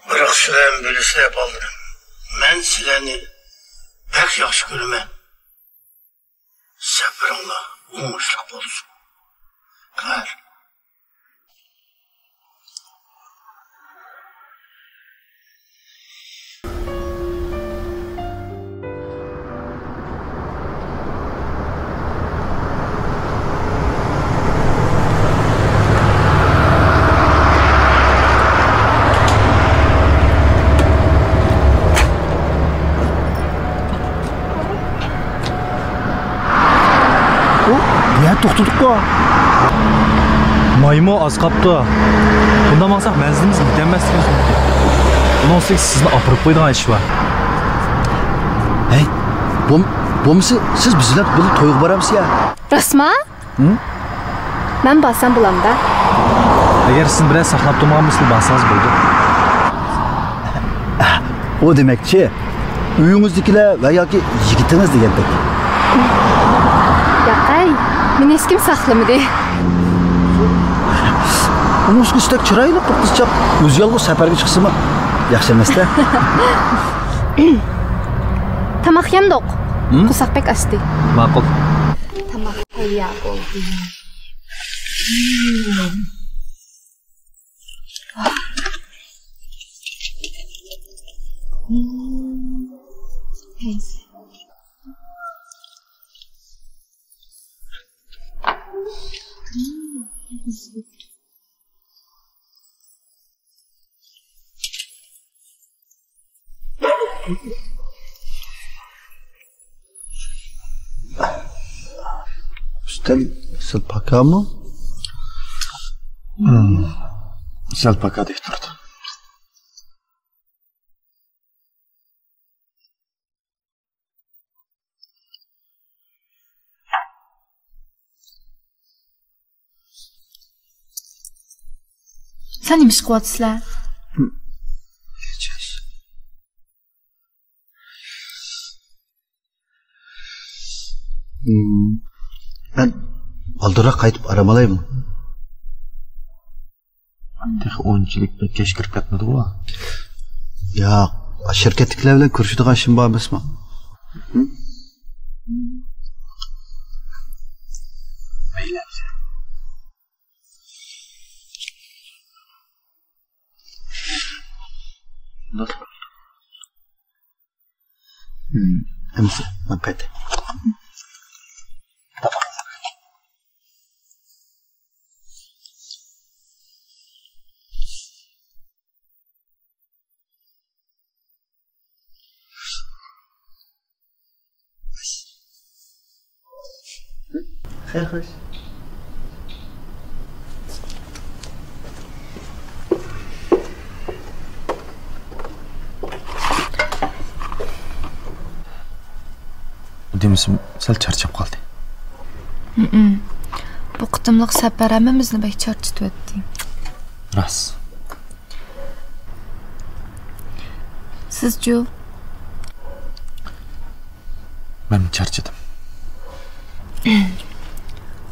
بىراق سىلەرمۇ بىلىسىلەر، بالىلىرىم، مەن سىلەرنى بەك ياخشى كۆرىمەن. سەپىرىڭلار ئوڭۇشلۇق بولسۇن. خەير. ئۇ، يە توختىدۇققۇ. مايمۇ ئاز قاپتۇ. بۇنداق ماڭساق مەنزىلىمىزگە يېتەلمەسلىكىمىز مۇمكىن. ئۇنىڭ ئۈستىگە سىزنى ئاپىرىپ قويىدىغان ئىش بار. ھەي، بولم-، بولمىسا سىز بىز بىلەن بىللە تويغا بارامسىز يا؟ راستما؟ ھىم؟ مەن بارسام بولامدا؟ ئەگەر سىزنى بىرەر ساقلاپ تۇرمىغان بولسا، بارسىڭىز بولىدۇ. ئۇ دېمەكچى، ئۆيىڭىزدىكىلەر ۋە ياكى يىگىتىڭىز دېگەندەك. ياقەي، مېنى ھېچكىم ساقلىمىدى. ئۇنىڭ ئۈستىگە شۇنداق چىرايلىق بىر قىزچاق ئۆزى يالغۇز سەپەرگە چىقسىمۇ ياخشى ئەمەستە. تاماق يەمدۇق. ھىم؟ قورساق بەك ئاچتى. ماقۇل. تەييار بولدى. ئۈستەل سەل پاكامۇ؟ سەل پاكادەك تۇرىدۇ. سەن نېمە ئىش قىلىۋاتىسىلەر؟ مەن بالدۇرراق قايتىپ ئارام ئالايمۇ؟ تېخى ئۇنچىلىك بەك كەچ كىرىپ كەتمىدىغۇ؟ ياق، شىركەتتىكىلەر بىلەن كۆرۈشىدىغان ئىشىم بار ئەمەسمۇ؟ مەيلى. ئەمىسە مەن قايتاي. خەير خوش. دېمىسىم سەل چارچاپ قالدى. بۇ قېتىملىق سەپەر ھەممىمىزنى بەك چارچىتىۋەتتى. راست. سىزچۇ؟ مەن چارچىدىم.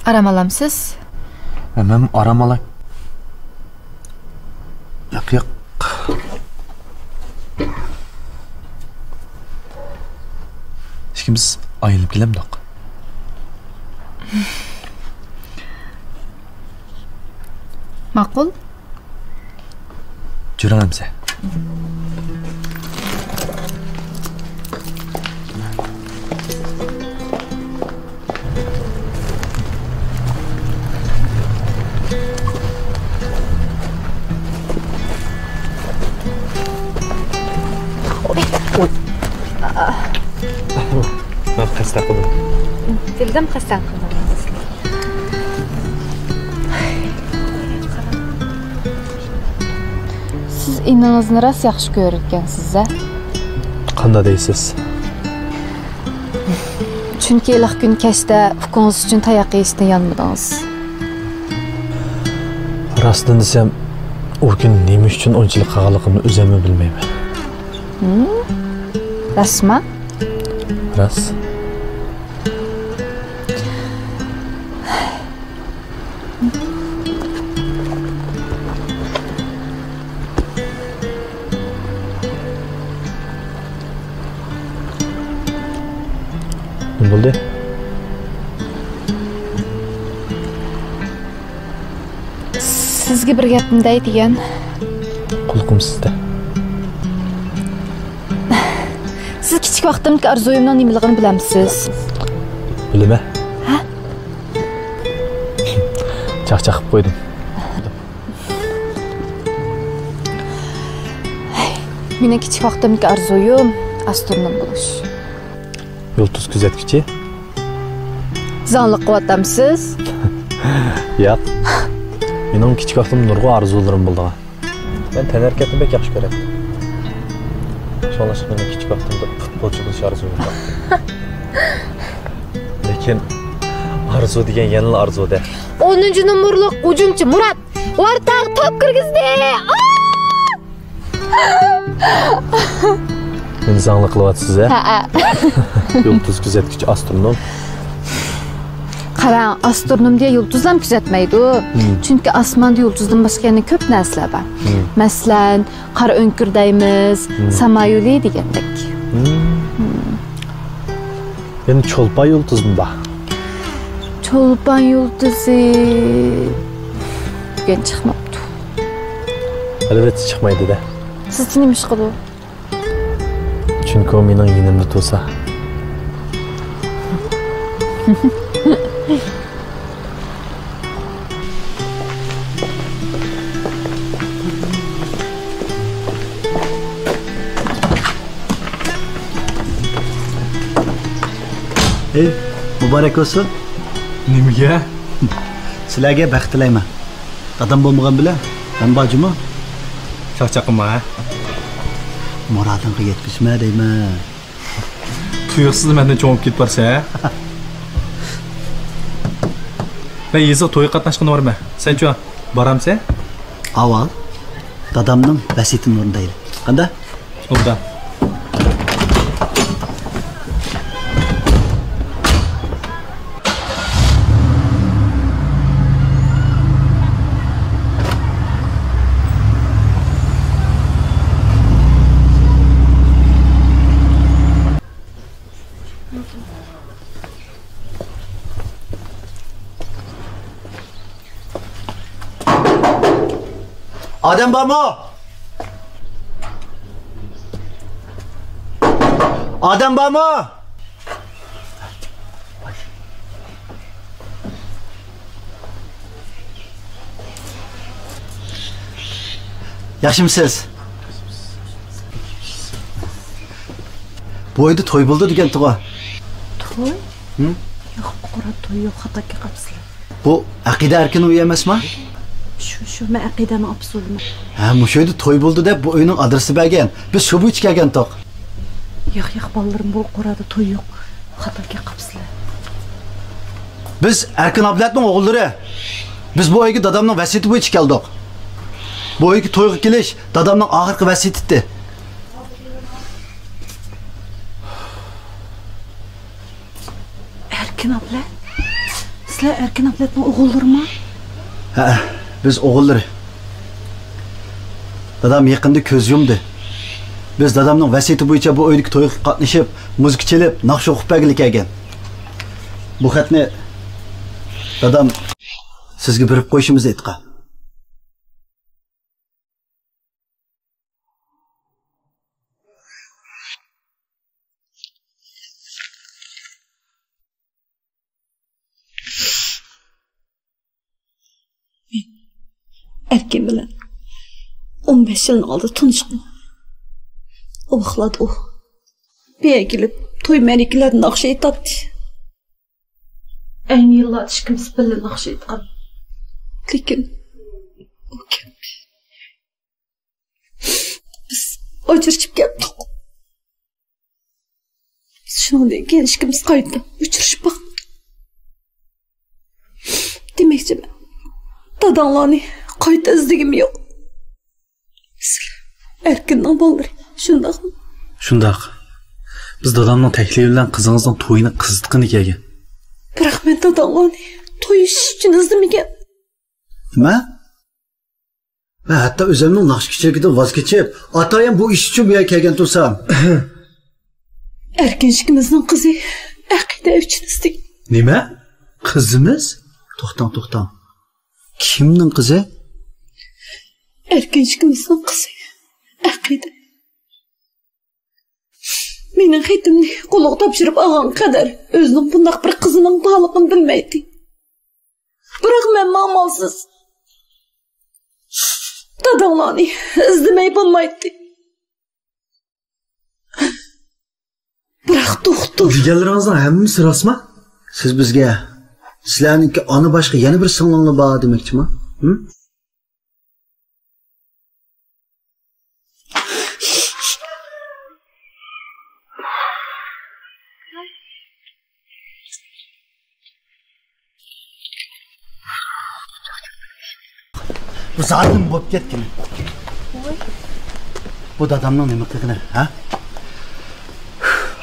ئارام ئالامسىز؟ مەن ئارام ئالاي. ياق، ياق. ئىككىمىز ئايلىنىپ كېلەمدۇق؟ ماقۇل. جۈرەڭ ئەمسە. مەن قەستەن قىلدىم. بىلدىم قەستەن قىلدىڭىزنى. سىز ئىنىڭىزنى راست ياخشى كۆرىدىكەنسىز-ە؟ قانداق دەيسىز؟ چۈنكى ھېلىقى كۈنى كەچتە ئۇكىڭىز ئۈچۈن تاياق يېيىشتىن يانمىدىڭىز. راستىنى دېسەم، ئۇ كۈنى نېمە ئۈچۈن ئۇنچىلىك قالغانلىقىمنى ئۆزۈممۇ بىلمەيمەن. ھىم؟ راستمۇ؟ راست. نېمە بولدى؟ سىزگە بىر گەپنى دەي دېگەن. قۇلىقىم سىزدە. سىز كىچىك ۋاقتىمدىكى ئارزۇيۇمنىڭ نېمىلىكىنى بىلەمسىز؟ بىلىمەن. ھە؟ چاقچاق قىلىپ قويدۇم. مېنىڭ كىچىك ۋاقتىمدىكى ئارزۇيۇم ئاسترونوم بولۇش. يۇلتۇز كۆزەتكۈچى؟ زاڭلىق قىلىۋاتامسىز؟ ياق. مېنىڭ كىچىك ۋاقتىمدا نۇرغۇن ئارزۇلىرىم بولىدىغان. مەن تەنھەرىكەتنى بەك ياخشى كۆرەتتىم. شۇڭلاشقا مېنىڭ كىچىك ۋاقتىمدا پۇتبولچى بولۇش ئارزۇيۇم بار. لېكىن ئارزۇ دېگەن يەنىلا ئارزۇ-دە. ئونىنچى نومۇرلۇق ھۇجۇمچى مۇرات ۋارتاغا توپ كىرگۈزدى. ئا! مېنى زاڭلىق قىلىۋاتىسىز-ھە؟ ھەئە. يۇلتۇز كۆزەتكۈچى ئاسترونوم. قاراڭ، ئاسترونوم دېگەن يۇلتۇزلارنى كۆزەتمەيدۇ. مم. چۈنكى ئاسماندا يۇلتۇزدىن باشقا يەنە كۆپ نەرسىلەر بار. مم. مەسىلەن، قارا ئۆڭكۈر دەيمىز، مم، ساما يولى دېگەندەك. مم. مم. يەنە چولپان يۇلتۇزمۇ بار؟ چولپان يۇلتۇزى بۈگۈن چىقماپتۇ. ئەلۋەتتە چىقمايدۇ-دە. سىزچە نېمە ئىش قىلىدۇ؟ چۈنكى ئۇ مېنىڭ يېنىمدا تۇرسا. ھەي، مۇبارەك بولسۇن. نېمىگە؟ سىلەرگە بەخت تىلەيمەن. دادام بولمىغان بىلەن مەن بار جۇمۇ. چاقچاق قىلما، ھە؟ مۇرادىڭغا يەتكۈزمە دەيمەن. تۇيۇقسىز مەندىن چوڭىيىپ كېتىپ بارسەن، ھە؟ مەن يېزىغا تويغا قاتناشقىلى بارىمەن. سەنچۇ، بارامسەن؟ ئاۋۋال دادامنىڭ ۋەسىيىتىنى ئورۇندايلى. قانداق؟ ئوبدان. ئادەم بارمۇ؟ ئادەم بارمۇ؟ ياخشىمۇسىز؟ بۇ ئۆيدە توي بولىدۇ دېگەنتىغۇ. توي؟ ھىم؟ ياق، قورا توي يوق، خاتا كېلىپ قاپسىلەر. بۇ ئەقىدە ئەركىن ئۆيى ئەمەسما؟ شۇ، شۇ، مەن ئەقىدەنىڭ ئاپىسى بولىمەن. ھە، مۇشۇ ئۆيدە توي بولىدۇ دەپ بۇ ئۆينىڭ ئادرېسى بەرگەن. بىز شۇ بويىچە كەلگەنتۇق. ياق، ياق، بالىلىرىم، بۇ قورادە توي يوق. خاتا كېلىپ قاپسىلەر. بىز ئەركىن ئابلەتنىڭ ئوغۇللىرى. بىز بۇ ئۆيگە دادامنىڭ ۋەسىيىتى بويىچە كەلدۇق. بۇ ئۆيگە تويغا كېلىش دادامنىڭ ئاخىرقى ۋەسىيىتى. ئەركىن ئابلەت؟ سىلەر ئەركىن ئابلەتنىڭ ئوغۇللىرىما؟ ھەئە، بىز ئوغۇللىرى. دادام يېقىندا كۆز يۇمدى. بىز دادامنىڭ ۋەسىيىتى بويىچە بۇ ئۆيدىكى تويغا قاتنىشىپ، مۇزىكا چېلىپ، ناخشا ئوقۇپ بەرگىلى كەلگەن. بۇ خەتنى دادام سىزگە بېرىپ قويۇشىمىزنى ئېيتقان. مەن ئەركىن بىلەن ئون بەش يىلنىڭ ئالدىدا تونۇشقان. ئۇ ۋاقىتلاردا ئۇ بۇ يەرگە كېلىپ، توي مەرىكىلەردە ناخشا ئېيتاتتى. ئەينى يىللاردا ئىككىمىز بىللە ناخشا ئېيتقان. لېكىن ئۇ كەتتى. بىز ئاجرىشىپ كەتتۇق. شۇنىڭدىن كېيىن ئىككىمىز قايتا ئۇچرىشىپ باقمىدۇق. دېمەكچىمەن، داداڭلارنى قايتا ئىزدىگۈم يوق. سىلەر ئەركىننىڭ بالىلىرى، شۇنداقمۇ؟ شۇنداق. بىز دادامنىڭ تەكلىپى بىلەن قىزىڭىزنىڭ تويىنى قىزىتقىلى كەلگەن. بىراق مەن داداڭلارنى توي ئىش ئۈچۈن ئىزدىمىگەن. نېمە؟ مەن ھەتتا ئۆزۈمنىڭ ناخشا كىچىلىكىدىن ۋاز كېچىپ، ئاتايىن بۇ ئىش ئۈچۈن بۇ يەرگە كەلگەن تۇرسام. ئەركىن ئىككىمىزنىڭ قىزى ئەقىدە ئۈچۈن ئىزدىگەن. نېمە؟ قىزىمىز؟ توختاڭ، توختاڭ. كىمنىڭ قىزى؟ ئەركىن ئىككىمىزنىڭ قىزى ئەقىدە. مېنىڭ خېتىمنى قولىغا تاپشۇرۇپ ئالغانغا قەدەر ئۆزىنىڭ بۇنداق بىر قىزىنىڭ بارلىقىنى بىلمەيتتى. بىراق مەنمۇ ئامالسىز داداڭلارنى ئىزدىمەي بولمايتتى. بىراق دوختۇر. دېگەنلىرىڭىزنىڭ ھەممىسى راستما؟ سىز بىزگە سىلەرنىڭكى ئانا باشقا يەنە بىر سىڭلىڭلار بار دېمەكچىما؟ ھىم؟ بۇ زادىلا بولۇپ كەتكىنى. بۇ دادامنىڭ نېمە قىلغىنى، ھە؟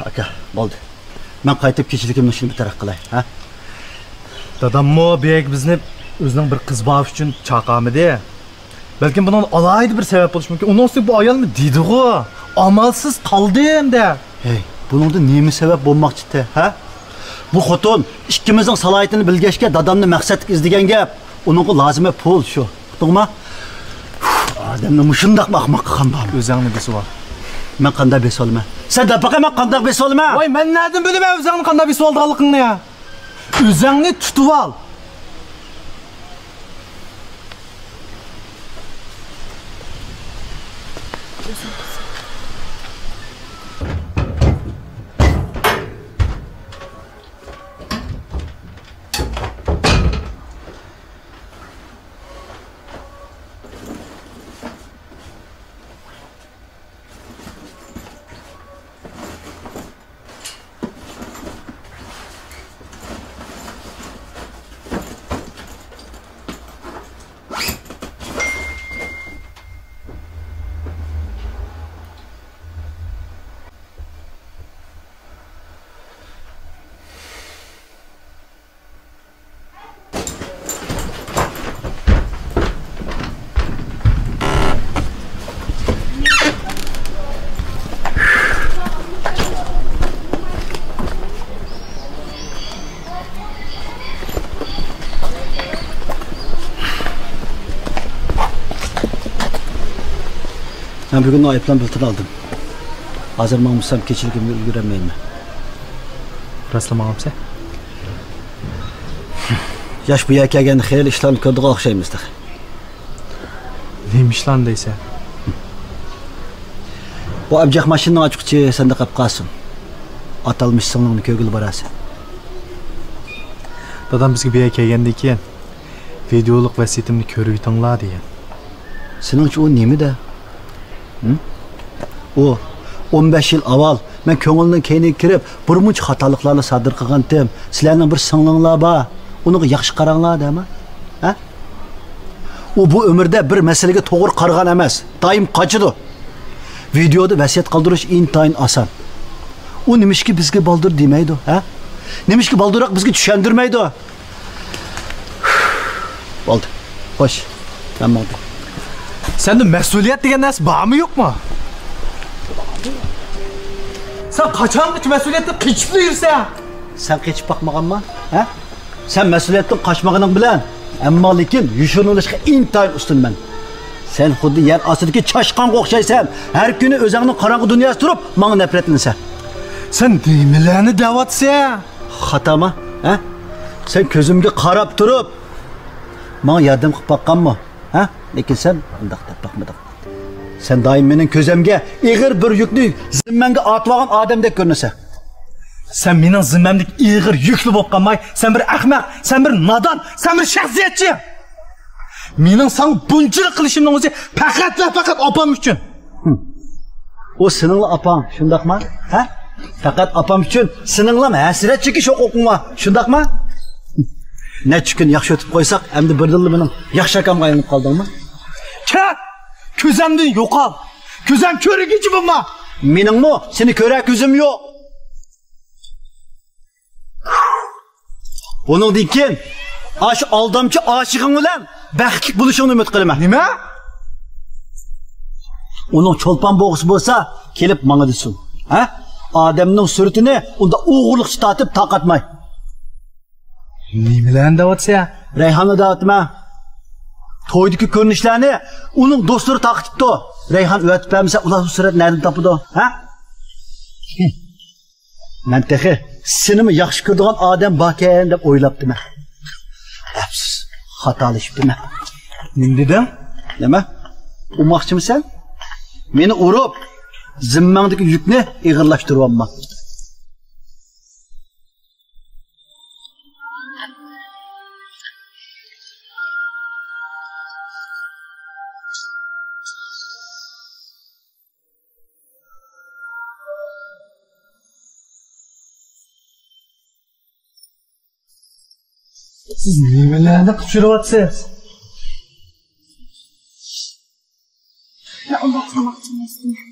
ئاكا، بولدى. مەن قايتىپ كېچىلىكىمنى شۇنى بىر تەرەپ قىلاي، ھە؟ داداممۇ بۈگۈن بىزنى ئۆزىنىڭ بىر قىزى بار ئۈچۈن چاقىرمىدى. بەلكىم بۇنىڭدا ئالاھىدە بىر سەۋەب بولۇشى مۇمكىن. ئۇنىڭ ئۈستىگە بۇ ئايالمۇ دېدىغۇ، ئامالسىز قالدىم دەپ. ھەي، بۇنىڭدا نېمە سەۋەب بولماقچىتى، ھە؟ بۇ خوتۇن ئىككىمىزنىڭ سالاھىيىتىنى بىلگەچكە دادامنى مەقسەتلىك ئىزدىگەن گەپ. ئۇنىڭغا لازىمى پۇل شۇ. ئۇقتۇڭما؟ ئادەمنى مۇشۇنداقمۇ ئاخماق قىلغان بارمۇ؟ ئۆزۈڭنى بېسىۋال. مەن قانداق بېسىۋالىمەن؟ سەن دەپ باقە، مەن قانداق بېسىۋالىمەن؟ ۋاي، مەن نەدىن بىلىمەن ئۆزۈڭنى قانداق بېسىۋالىدىغانلىقىڭنى؟ ئۆزۈڭنى تۇتۇۋال. مەن بۈگۈن ئايروپىلان بېلىتىنى ئالدىم. ھازىر ماڭمىسام، كېچىلىكىمگە ئۈلگۈرەلمەيمەن. راستلا ماڭامسەن؟ ياش بۇ يەرگە كەلگەندە خېلى ئىشلارنى كۆرىدىغان ئوخشايمىز تېخى. نېمە ئىشلارنى دەيسەن؟ بۇ ئابجاق ماشىنىنىڭ ئاچقۇچى سەندە قېلىپ قالسۇن. ئاتالمىش سىڭلىڭنى كۆرگىلى بارارسەن. دادام بىزگە بۇ يەرگە كەلگەندىن كېيىن ۋىدېئولۇق ۋەسىيىتىمنى كۆرۈۋېتىڭلار دېگەن. سېنىڭچە ئۇ نېمىدە؟ ھىم؟ ئۇ ئون بەش يىل ئاۋۋال مەن كۆڭلىنىڭ كەينىگە كىرىپ، بىرمۇنچە خاتالىقلارنى سادىر قىلغانتىم. سىلەرنىڭ بىر سىڭلىڭلار بار، ئۇنىڭغا ياخشى قاراڭلار دەيمەن. ھە؟ ئۇ بۇ ئۆمرىدە بىر مەسىلىگە توغرا قارىغان ئەمەس، دائىم قاچىدۇ. ۋىدېئودا ۋەسىيەت قالدۇرۇش ئىنتايىن ئاسان. ئۇ نېمىشقا بىزگە بالدۇر دېمەيدۇ، ھە؟ نېمىشقا بالدۇرراق بىزگە چۈشەندۈرمەيدۇ؟ بولدى. خوش. مەن ماڭدىم. سەندە مەسئۇلىيەت دېگەن نەرسە بارمۇ يوقمۇ؟ سەن قاچانغىچە مەسئۇلىيەتتىن قېچىپلا يۈرسەن؟ سەن قېچىپ باقمىغانما؟ ھە؟ سەن مەسئۇلىيەتتىن قاچمىغىنىڭ بىلەن، ئەمما لېكىن يوشۇرۇنۇۋېلىشقا ئىنتايىن ئۇستىمەن. سەن خۇددى يەر ئاستىدىكى چاشقانغا ئوخشايسەن. ھەر كۈنى ئۆزۈڭنىڭ قاراڭغۇ دۇنياسىدا تۇرۇپ، ماڭا نەپرەتلىنىسەن. سەن نېمىلەرنى دەۋاتىسەن؟ خاتامۇ؟ ھە؟ سەن كۆزۈمگە قاراپ تۇرۇپ، ماڭا ياردەم قىلىپ باققانمۇ؟ ھە؟ لېكىن سەن ئۇنداق دەپ باقمىدىڭ. سەن دائىم مېنىڭ كۆزۈمگە ئېغىر بىر يۈكنى زىممەڭگە ئارتىۋالغان ئادەمدەك كۆرۈنىسەن. سەن مېنىڭ زىممەمدىكى ئېغىر يۈكلا بولۇپ قالماي، سەن بىر ئەخمەق، سەن بىر نادان، سەن بىر شەخسىيەتچى. مېنىڭ ساڭا بۇنچىلىك قىلىشىمنىڭ ئۆزى پەقەتلا پەقەت ئاپام ئۈچۈن. ھىم. ئۇ سېنىڭلا ئاپاڭ، شۇنداقما؟ ھە؟ پەقەت ئاپام ئۈچۈن سېنىڭلام ھەسرەت چېكىش ھوقۇقۇڭ بار، شۇنداقما؟ نەچچە كۈن ياخشى ئۆتۈپ قويساق، ئەمدى بىردىنلا مېنىڭ ياخشى ئاكامغا ئايلىنىپ قالدىڭمۇ؟ كەت! كۆزۈمدىن يوقال! كۆزۈم كۆرگۈچى بولما! مېنىڭمۇ سېنى كۆرەر كۆزۈم يوق. بۇنىڭدىن كېيىن ئاشۇ ئالدامچى ئاشىقىڭ بىلەن بەختلىك بولۇشۇڭنى ئۈمىد قىلىمەن. نېمە؟ ئۇنىڭ چولپان بوغىسى بولسا، كېلىپ ماڭا دېسۇن. ھە؟ ئادەمنىڭ سۈرىتىنى ئۇنداق ئوغرىلىقچە تارتىپ تارقاتماي. نېمىلەرنى دەۋاتىسەن؟ رەيھاننى دەۋاتىمەن. تويدىكى كۆرۈنۈشلەرنى ئۇنىڭ دوستلىرى تارقىتىپتۇ. رەيھان ئەۋەتىپ بەرمىسە، ئۇلار بۇ سۈرەتنى نەدىن تاپىدۇ؟ ھە؟ مەن تېخى سېنىمۇ ياخشى كۆرىدىغان ئادەم باركەن دەپ ئويلاپتىمەن. ئەپسۇس، خاتالىشىپتىمەن. نېمە دېدىڭ؟ نېمە؟ ئۇرماقچىمىسەن؟ مېنى ئۇرۇپ، زىممەڭدىكى يۈكنى ئېغىرلاشتۇرۇۋالما. سىز نېمىلەرنى قىلىپ يۈرۈۋاتىسىز؟ مەن ئۇنداق قىلماقچى ئەمەسمەن.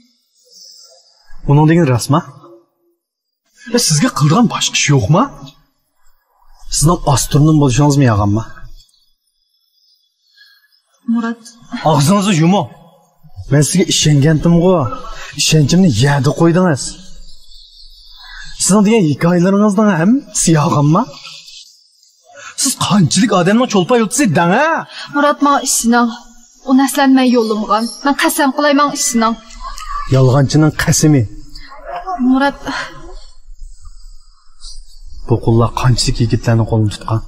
ئۇنىڭ دېگىنى راستما؟ ئە، سىزگە قىلىدىغان باشقا ئىش يوقما؟ سىزنىڭ ئاسترونوم بولۇشىڭىزمۇ يالغانما؟ مۇرات. ئاغزىڭىزنى يۇمۇڭ. مەن سىزگە ئىشەنگەنتىمغۇ. ئىشەنچىمنى يەردە قويدىڭىز. سىزنىڭ دېگەن ھېكايىلىرىڭىزنىڭ ھەممىسى يالغانما؟ سىز قانچىلىك ئادەمنىڭ چولپان يۇلتىزى دەڭە؟ مۇرات، ماڭا ئىشىنىڭ. ئۇ نەرسىلەرنى مەن يوللىمىغان. مەن قەسەم قىلاي، ماڭا ئىشىنىڭ. يالغانچىنىڭ قەسىمى. مۇرات. بۇ قۇللار قانچىلىك يىگىتلەرنىڭ قولىنى تۇتقان؟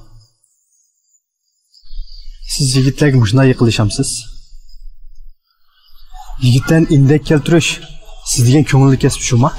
سىز يىگىتلەرگە مۇشۇنداق يېقىنلىشامسىز؟ يىگىتلەرنى ئىندەك كەلتۈرۈش سىز دېگەن كۆڭۈللۈك كەسىپ شۇما؟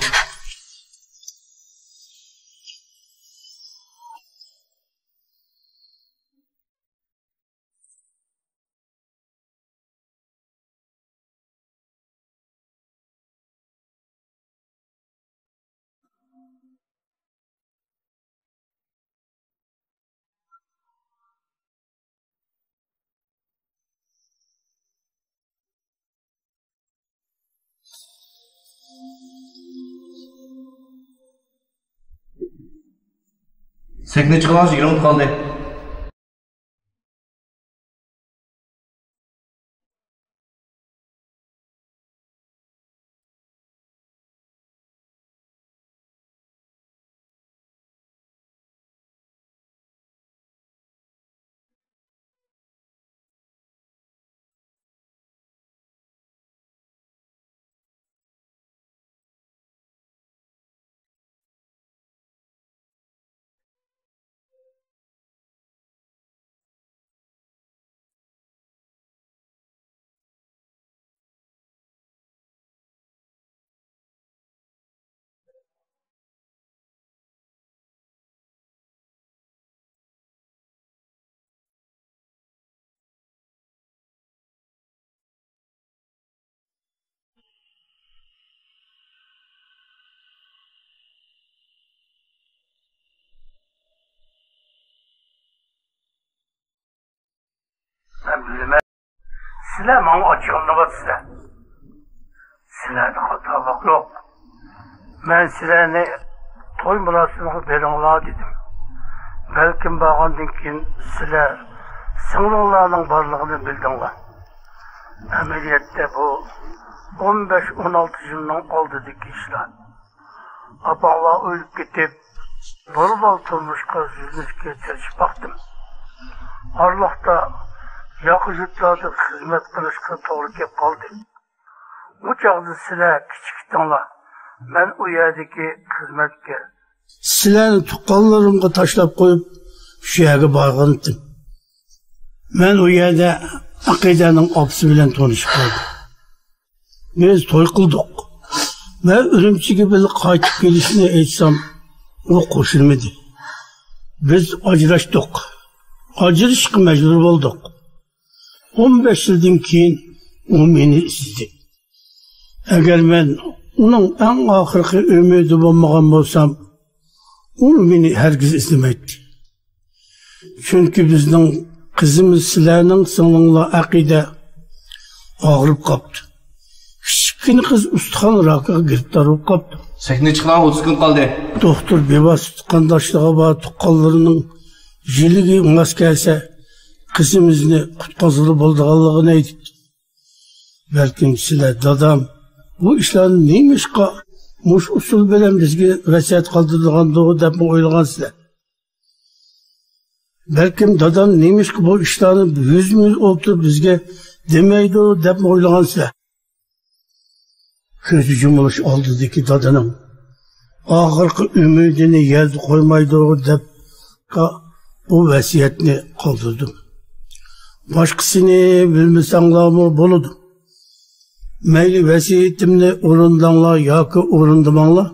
سەكنە چىقىڭلار، يىگىرمە مىنۇت قالدى. مەن بىلىمەن، سىلەر ماڭا ئاچچىقلىنىۋاتىسىلەر. سىلەردە خاتالىق يوق. مەن سىلەرنى توي مۇراسىمىغا بېرىڭلار دېدىم. بەلكىم بارغاندىن كېيىن سىلەر سىڭلىڭلارنىڭ بارلىقىنى بىلدىڭلار. ئەمەلىيەتتە بۇ ئون بەش، ئون ئالتە يىلنىڭ ئالدىدىكى ئىشلار. ئاپاڭلار ئۆلۈپ كېتىپ، بىر بال تۇرمۇشقا يۈزلىنىشكە تىرىشىپ باقتىم. ئارىلىقتا ياقا يۇرتلاردا خىزمەت قىلىشقا توغرا كېلىپ قالدى. ئۇ چاغدا سىلەر كىچىك ئىدىڭلار. مەن ئۇ يەردىكى خىزمەتكە، سىلەرنى تۇغقانلىرىمغا تاشلاپ قويۇپ، شۇ يەرگە بارغانتىم. مەن ئۇ يەردە ئەقىدەنىڭ ئاپىسى بىلەن تونۇشۇپ قالدىم. بىز توي قىلدۇق. مەن ئۈرۈمچىگە بىللە قايتىپ كېلىشنى ئېيتسام، ئۇ قوشۇلمىدى. بىز ئاجراشتۇق. ئاجرىشىشقا مەجبۇر بولدۇق. ئون بەش يىلدىن كېيىن ئۇ مېنى ئىزدىدى. ئەگەر مەن ئۇنىڭ ئەڭ ئاخىرقى ئۈمىدى بولمىغان بولسام، ئۇ مېنى ھەرگىز ئىزدىمەيتتى. چۈنكى بىزنىڭ قىزىمىز سىلەرنىڭ سىڭلىڭلار ئەقىدە ئاغرىپ قاپتۇ. كىچىككىنە قىز ئۇستىخان راكىغا گىرىپتار بولۇپ قاپتۇ. سەھنىگە چىقىڭلار، ئوتتۇز كۈن قالدى. دوختۇر بىۋاسىتە قانداشلىقى بار تۇغقانلىرىنىڭ يىلىگە ماس كەلسە، قىزىمىزنى قۇتقۇزغىلى بولىدىغانلىقىنى ئېيتىپتۇ. بەلكىم سىلەر دادام بۇ ئىشلارنى نېمىشقا مۇشۇ ئۇسۇل بىلەن بىزگە ۋەسىيەت قالدۇرىدىغاندۇ دەپمۇ ئويلىغانسىلەر. بەلكىم دادام نېمىشقا بۇ ئىشلارنى يۈزمۇ يۈز ئولتۇرۇپ بىزگە دېمەيدۇ دەپمۇ ئويلىغانسىلەر. كۆزى يۇمۇلۇش ئالدىدىكى دادىنىڭ ئاخىرقى ئۈمىدىنى يەردە قويمايدۇ دەپ بۇ ۋەسىيەتنى قالدۇردۇم. باشقىسىنى بىلمىسەڭلارمۇ بولىدۇ. مەيلى ۋەسىيىتىمنى ئورۇنداڭلار ياكى ئورۇندىماڭلار.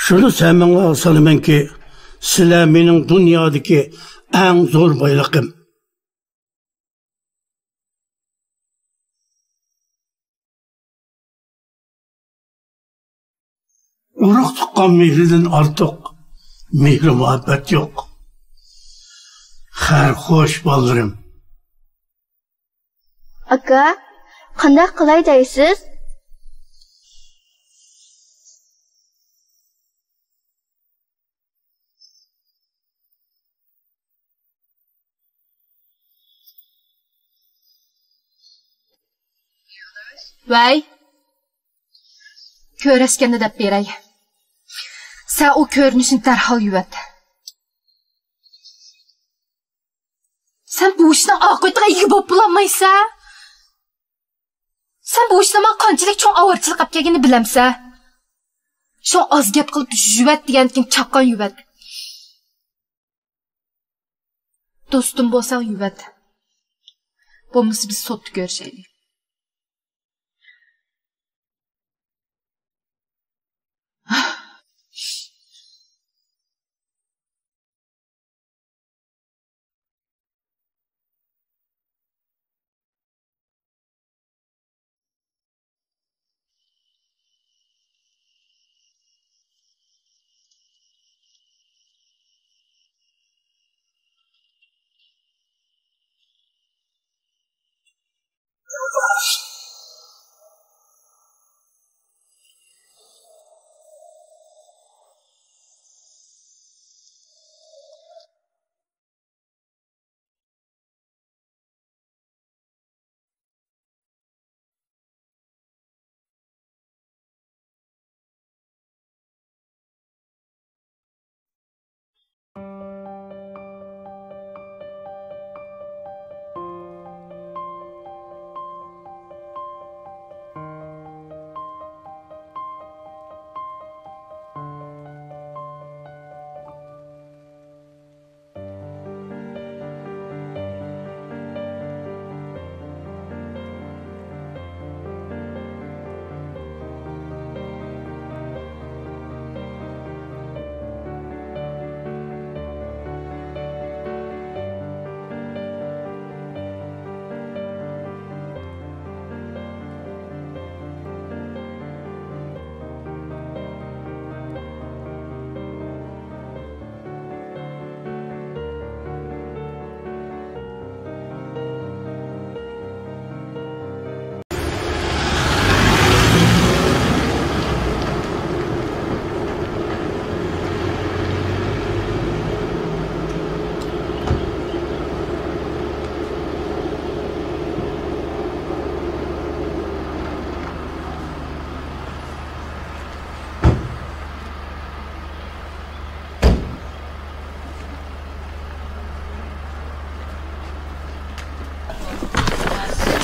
شۇنى ھەممىڭلارغا سالىمەنكى، سىلەر مېنىڭ دۇنيادىكى ئەڭ زور بايلىقىم. ئۇرۇق-تۇغقان مېھرىدىن ئارتۇق مېھرى-مۇھەببەت يوق. خەير خوش، بالىلىرىم. ئاكا، قانداق قىلاي دەيسىز؟ ۋەي، كۆرۈشكەندە دەپ بېرەي. سەن ئۇ كۆرۈنۈشنى دەرھال يۇيۇۋەت. سەن بۇ ئىشنىڭ ئاقىۋىتىغا ئىگە بولۇپ بولالمايسەن. سەن بۇ ئىشنىڭ ماڭا قانچىلىك چوڭ ئاۋارىچىلىك ئەپ كەلگىنىنى بىلەمسەن؟ شۇڭا ئاز گەپ قىلىپ يۇيۇۋەت دېگەندىكىن چاققان يۇيۇۋەت. دوستۇم بولساڭ يۇيۇۋەت. بولمىسا بىز سوتتا كۆرۈشەيلى.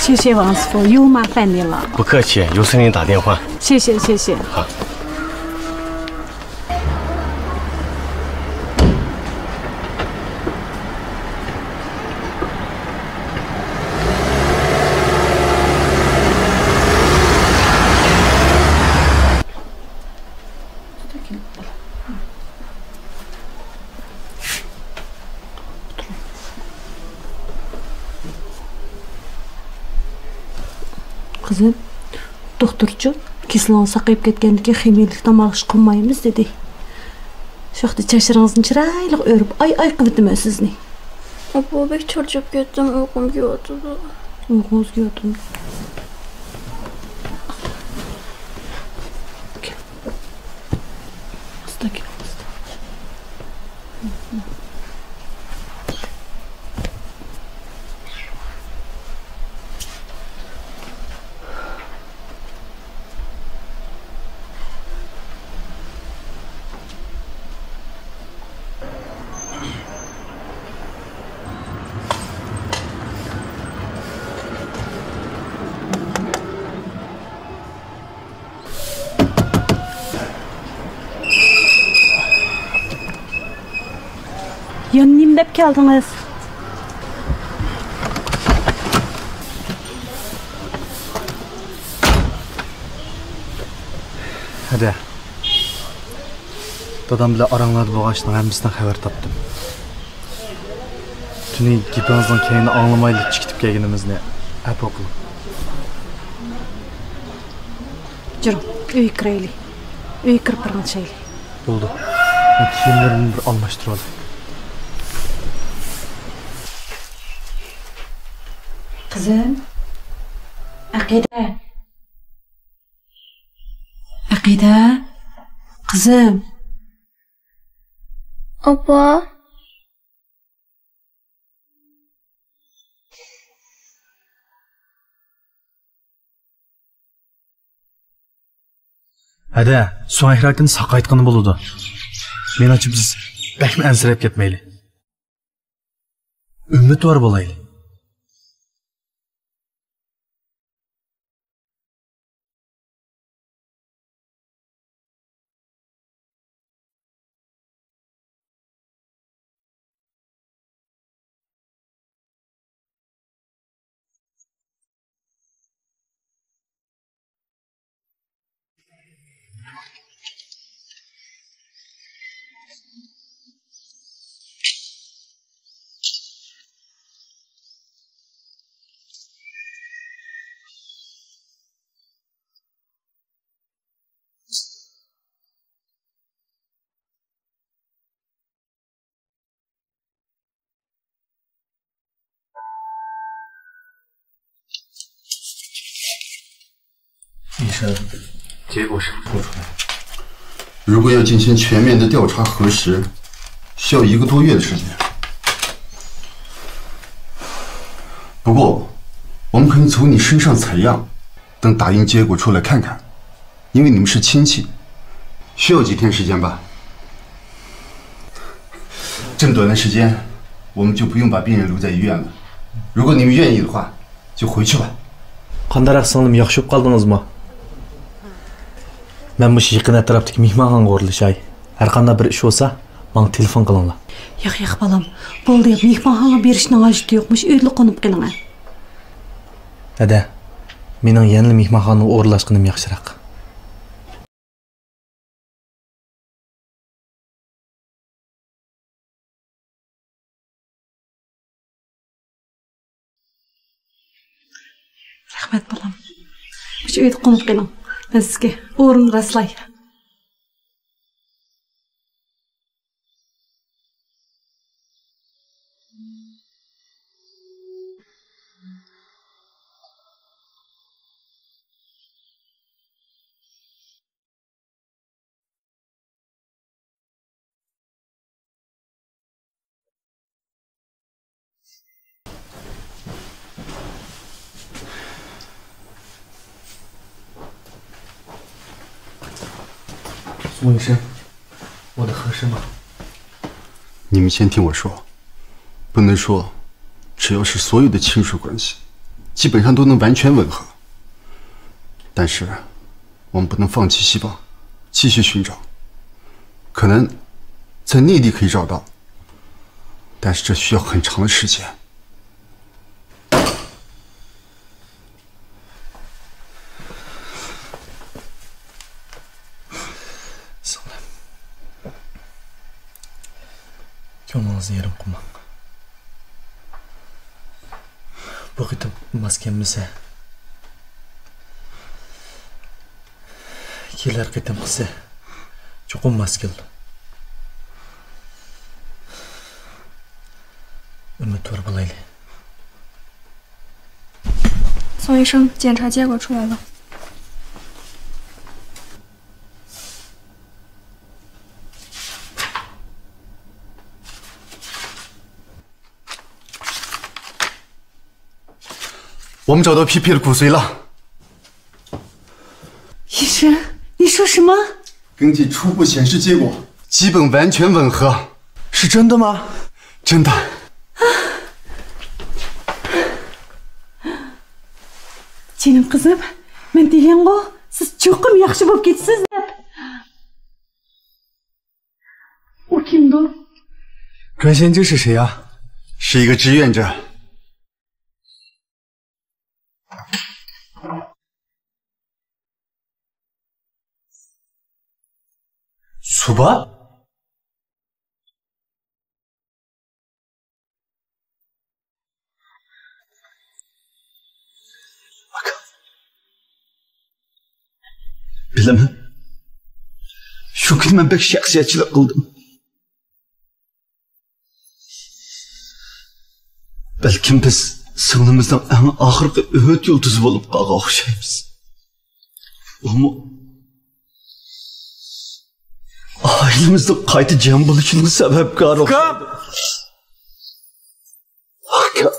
شيشي وانسفو يوما فانيلا. 不客气，有事给你打电话。谢谢，谢谢。好。 قىزىم، دوختۇرچۇ، كېسىلىڭىز ساقىيىپ كەتكەندىن كېيىن خىمىيەلىك تاماق ئىش قىلمايمىز دېدى. شۇ ۋاقىتتا چاچلىرىڭىزنى چىرايلىق ئۆرۈپ، ئاي-ئاي قىلىۋېتىمەن سىزنى. ئاپا، بەك چارچاپ كەتتىم، ئۇيقۇم كېلىۋاتىدۇ. ئۇيقۇڭىز كېلىۋاتىدۇ. كەل. ئاستا كەل، ئاستا. يەنە نېمە دەپ كەلدىڭىز؟ ھەدە. دادام بىلەن ئاراڭلاردا بولغان ئىشنىڭ ھەممىسىدىن خەۋەر تاپتىم. تۈنۈگۈن گېپىڭىزنىڭ كەينىنى ئاڭلىمايلا چىقىپ كەلگىنىمىزنى ئەپۇ قىلىڭ. جۈرۈڭ، ئۆيگە كىرەيلى. ئۆيگە كىرىپ پاراڭلىشايلى. بولدى. مەن كىيىملىرىمنى بىر ئالماشتۇرۇۋالاي. قىزىم. ئەقىدە. ئەقىدە. قىزىم. ئاپا. ھەدە، سۆڭەكراكىنى ساقايتقىنى بولىدۇ. مېنىڭچە بىز بەكمۇ ئەنسىرەپ كەتمەيلى. ئۈمىدۋار بولايلى.医生，结果是不出来。如果要进行全面的调查核实，需要一个多月的时间。不过，我们可以从你身上采样，等打印结果出来看看，因为你们是亲戚，需要几天时间吧？这么短的时间，我们就不用把病人留在医院了。如果你们愿意的话，就回去吧。 قانداقراق سىڭلىم، ياخشى بولۇپ قالدىڭىزمۇ؟ مەن مۇشۇ يېقىن ئەتراپتىكى مېھمانخانىغا ئورۇنلىشاي. ھەرقانداق بىر ئىش بولسا، ماڭا تېلېفون قىلىڭلار. ياق، ياق، بالام. بولدى، مېھمانخانىغا بېرىشنىڭ ھاجىتى يوق. مۇشۇ ئۆيدىلا قونۇپ قېلىڭ، ھە. دەدە، مېنىڭ يەنىلا مېھمانخانىغا ئورۇنلاشقىنىم ياخشىراق. رەھمەت، بالام. مۇشۇ ئۆيدە قونۇپ قېلىڭ. مەن سىزگە ئورۇن راسلاي.你们先听我说，不能说只要是所有的亲属关系，基本上都能完全吻合。但是我们不能放弃希望，继续寻找。可能在内地可以找到，但是这需要很长的时间。 سىڭلىم، كۆڭلىڭىزنى يېرىم قىلماڭ. بۇ قېتىم ماس كەلمىسە، كېلەر قېتىمقىسى چوقۇم ماس كېلىدۇ. ئۈمىدۋار بولايلى. 宋医生，检查结果出来了。 我们找到皮皮的骨髓了。医生，你说什么？根据初步显示结果，基本完全吻合。是真的吗？真的。 جېنىم قىزىم، مەن دېگەنغۇ، سىز چوقۇم ياخشى بولۇپ كېتىسىز دەپ. 我听懂。 专线救是谁呀？是一个志愿者。 سۇ بار؟ بىلىمەن. شۇ كۈنى مەن بەك شەخسىيەتچىلىك قىلدىم. بەلكىم بىز سىڭلىمىزنىڭ ئەڭ ئاخىرقى ئۈمىد يۇلتۇزى بولۇپ قالغان ئوخشايمىز. ئۇمۇ ئائىلىمىزنىڭ قايتا جەم بولۇشىنىڭ سەۋەبكارى ئوخشايدۇ. ئاكا.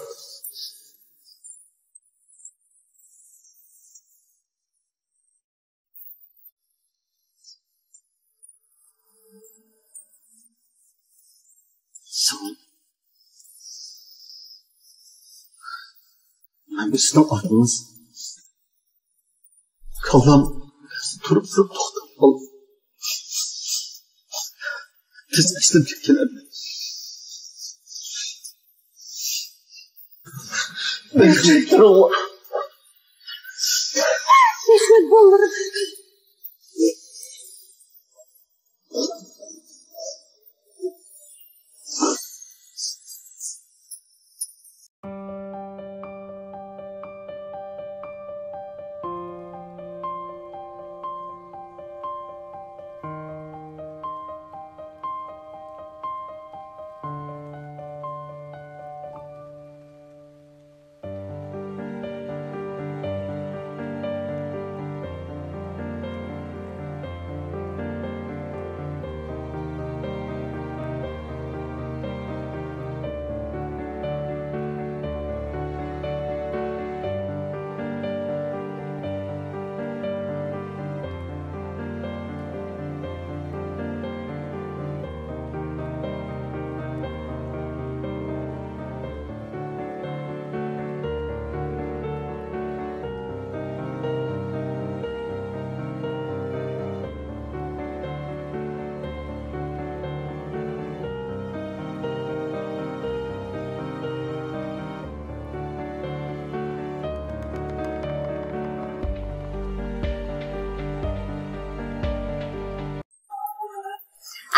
سىزنىڭ ئاتىڭىز. كاللام تۇرۇپ تۇرۇپ توختاپ قالدى. تېز ئەسلىمگە كېلەلمىدىم. رەھمەت بالىلىرىم.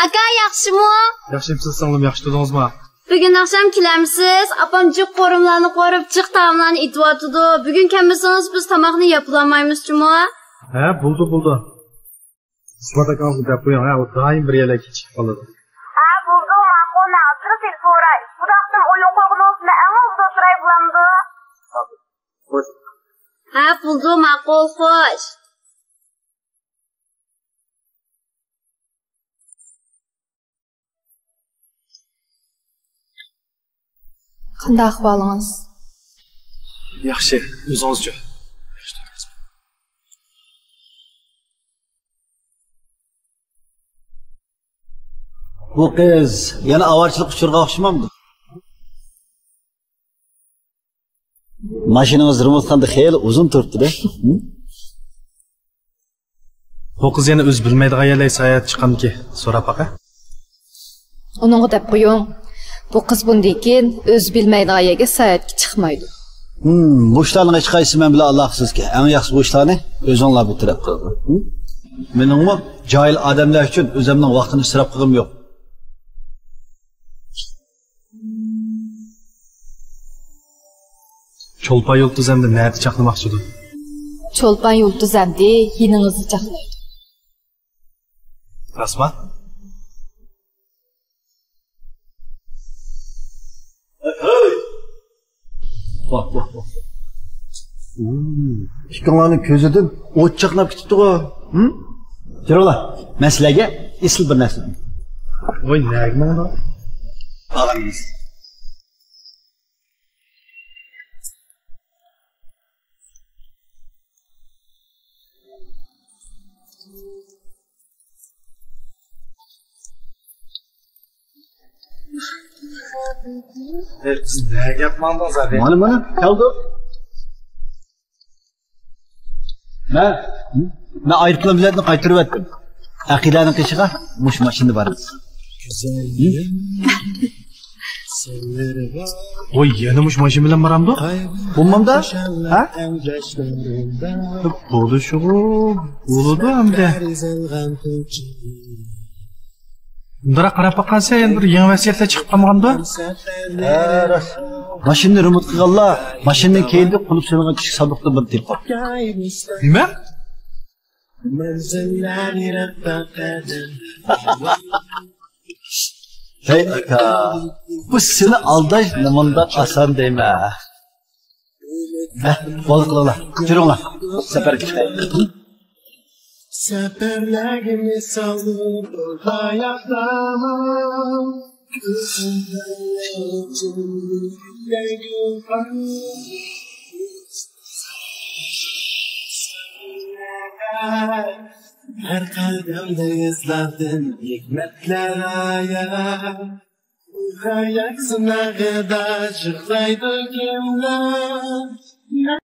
ئاكا، ياخشىمۇ؟ ياخشى، سىز سىڭلىم، ياخشى تۇردىڭىزمۇ؟ بۈگۈن ئاخشام كېلەمسىز؟ ئاپام جىق قورۇمىلارنى قورۇپ، جىق تائاملارنى ئېتىۋاتىدۇ. بۈگۈن كەلمىسىڭىز، بىز تاماقنى يەپلەلمەيمىز جۇمۇ. ھە، بولدى، بولدى. ئىسمات ئاكىڭىزغا دەپ قويۇڭ، ھە، ئۇ دائىم بىر يەرلەرگە كېچىكىپ قالىدۇ. ھە، بولدى، ماقۇل، مەن ھازىر تېلېفون ئۇراي. بۇ داختىم ئويۇن قويغىنى بولسا، مەن ئەڭ ئالدىدا ئولتۇراي بولامدۇ؟ خوش. ھە، بولدى، ماقۇل، خوش. قانداق ئەھۋالىڭىز؟ ياخشى، ئۆزىڭىزچۇ؟ بۇ قىز يەنە ئاۋارىچىلىق ئۇچۇرىغا ئوخشىمامدۇ؟ ماشىنىڭىز رېمونتخانىدا خېلى ئۇزۇن تۇرۇپتۇ-دە. بۇ قىز يەنە ئۆزى بىلمەيدىغان يەرلەرگە ساياھەتكە چىققانمىكىن؟ سوراپ باقە. ئۇنىڭغا دەپ قويۇڭ. بۇ قىز بۇندىن كېيىن ئۆزى بىلمەيدىغان يەرگە ساياھەتكە چىقمايدۇ. ھىم، بۇ ئىشلارنىڭ ھېچقايسىسى مەن بىلەن ئالاقىسىزكەن. ئەڭ ياخشى بۇ ئىشلارنى ئۆزۈڭلار بىر تەرەپ قىلغىن. ھىم؟ مېنىڭمۇ جاھىل ئادەملەر ئۈچۈن ئۆزۈمنىڭ ۋاقتىنى ئىسراپ قىلغۇم يوق. چولپان يۇلتۇز ئەمدى نەدە چاقنىماقچىدۇ؟ چولپان يۇلتۇز ئەمدى يېنىڭىزدا چاقنايدۇ. راستما؟ ۋاھ، ۋاھ، ۋاھ. ئىككىڭلارنىڭ كۆزىدىن ئوت چاقناپ كېتىپتىغۇ. ھىم؟ يۈرۈڭلار، مەن سىلەرگە ئېسىل بىر نەرسە. ۋاي، نەگە ماڭدى؟ باغرىمىز. ئەي، قىز، نەگە ئاپماڭدىڭىز، ئەبى؟ مانا، مانا، كەلدۇق. مەن، مەن ئايروپىلان بېلەتنى قايتۇرۇۋەتتىم. ئەقىدەنىڭ قېشىغا مۇشۇ ماشىنىدا بارىمىز. ۋاي، يەنە مۇشۇ ماشىنا بىلەن بارامدۇ؟ بولمامدا؟ ھە؟ بولۇشىغۇ بولىدۇ ئەمدى. بىراق قاراپ باققانسەن، يەنە بىر يېڭى ۋەسىيەتلەر چىقىپ قالمىغاندۇ؟ ھە، راست. ماشىنىنى رېمونت قىلغانلار ماشىنىنىڭ كەينىدە قۇلۇپ سېلىنغان كىچىك ساندۇقتىن بىرنى تېپىپ قاپتۇ. نېمە؟ ھەي ئاكا، بۇ سېنى ئالداش نېمانداق ئاسان دەيمەن. ھە، بولدى قىلىڭلار، يۈرۈڭلار، سەپەرگە چىقايلى. سەپەرلەرگە مىسالى بولغاياقلار. ھەر قەدەمدە ئىزلاردىن ھېكمەتلەر ئاياغ. ھايات سىناقىدا جىقلايدۇ كىملەر؟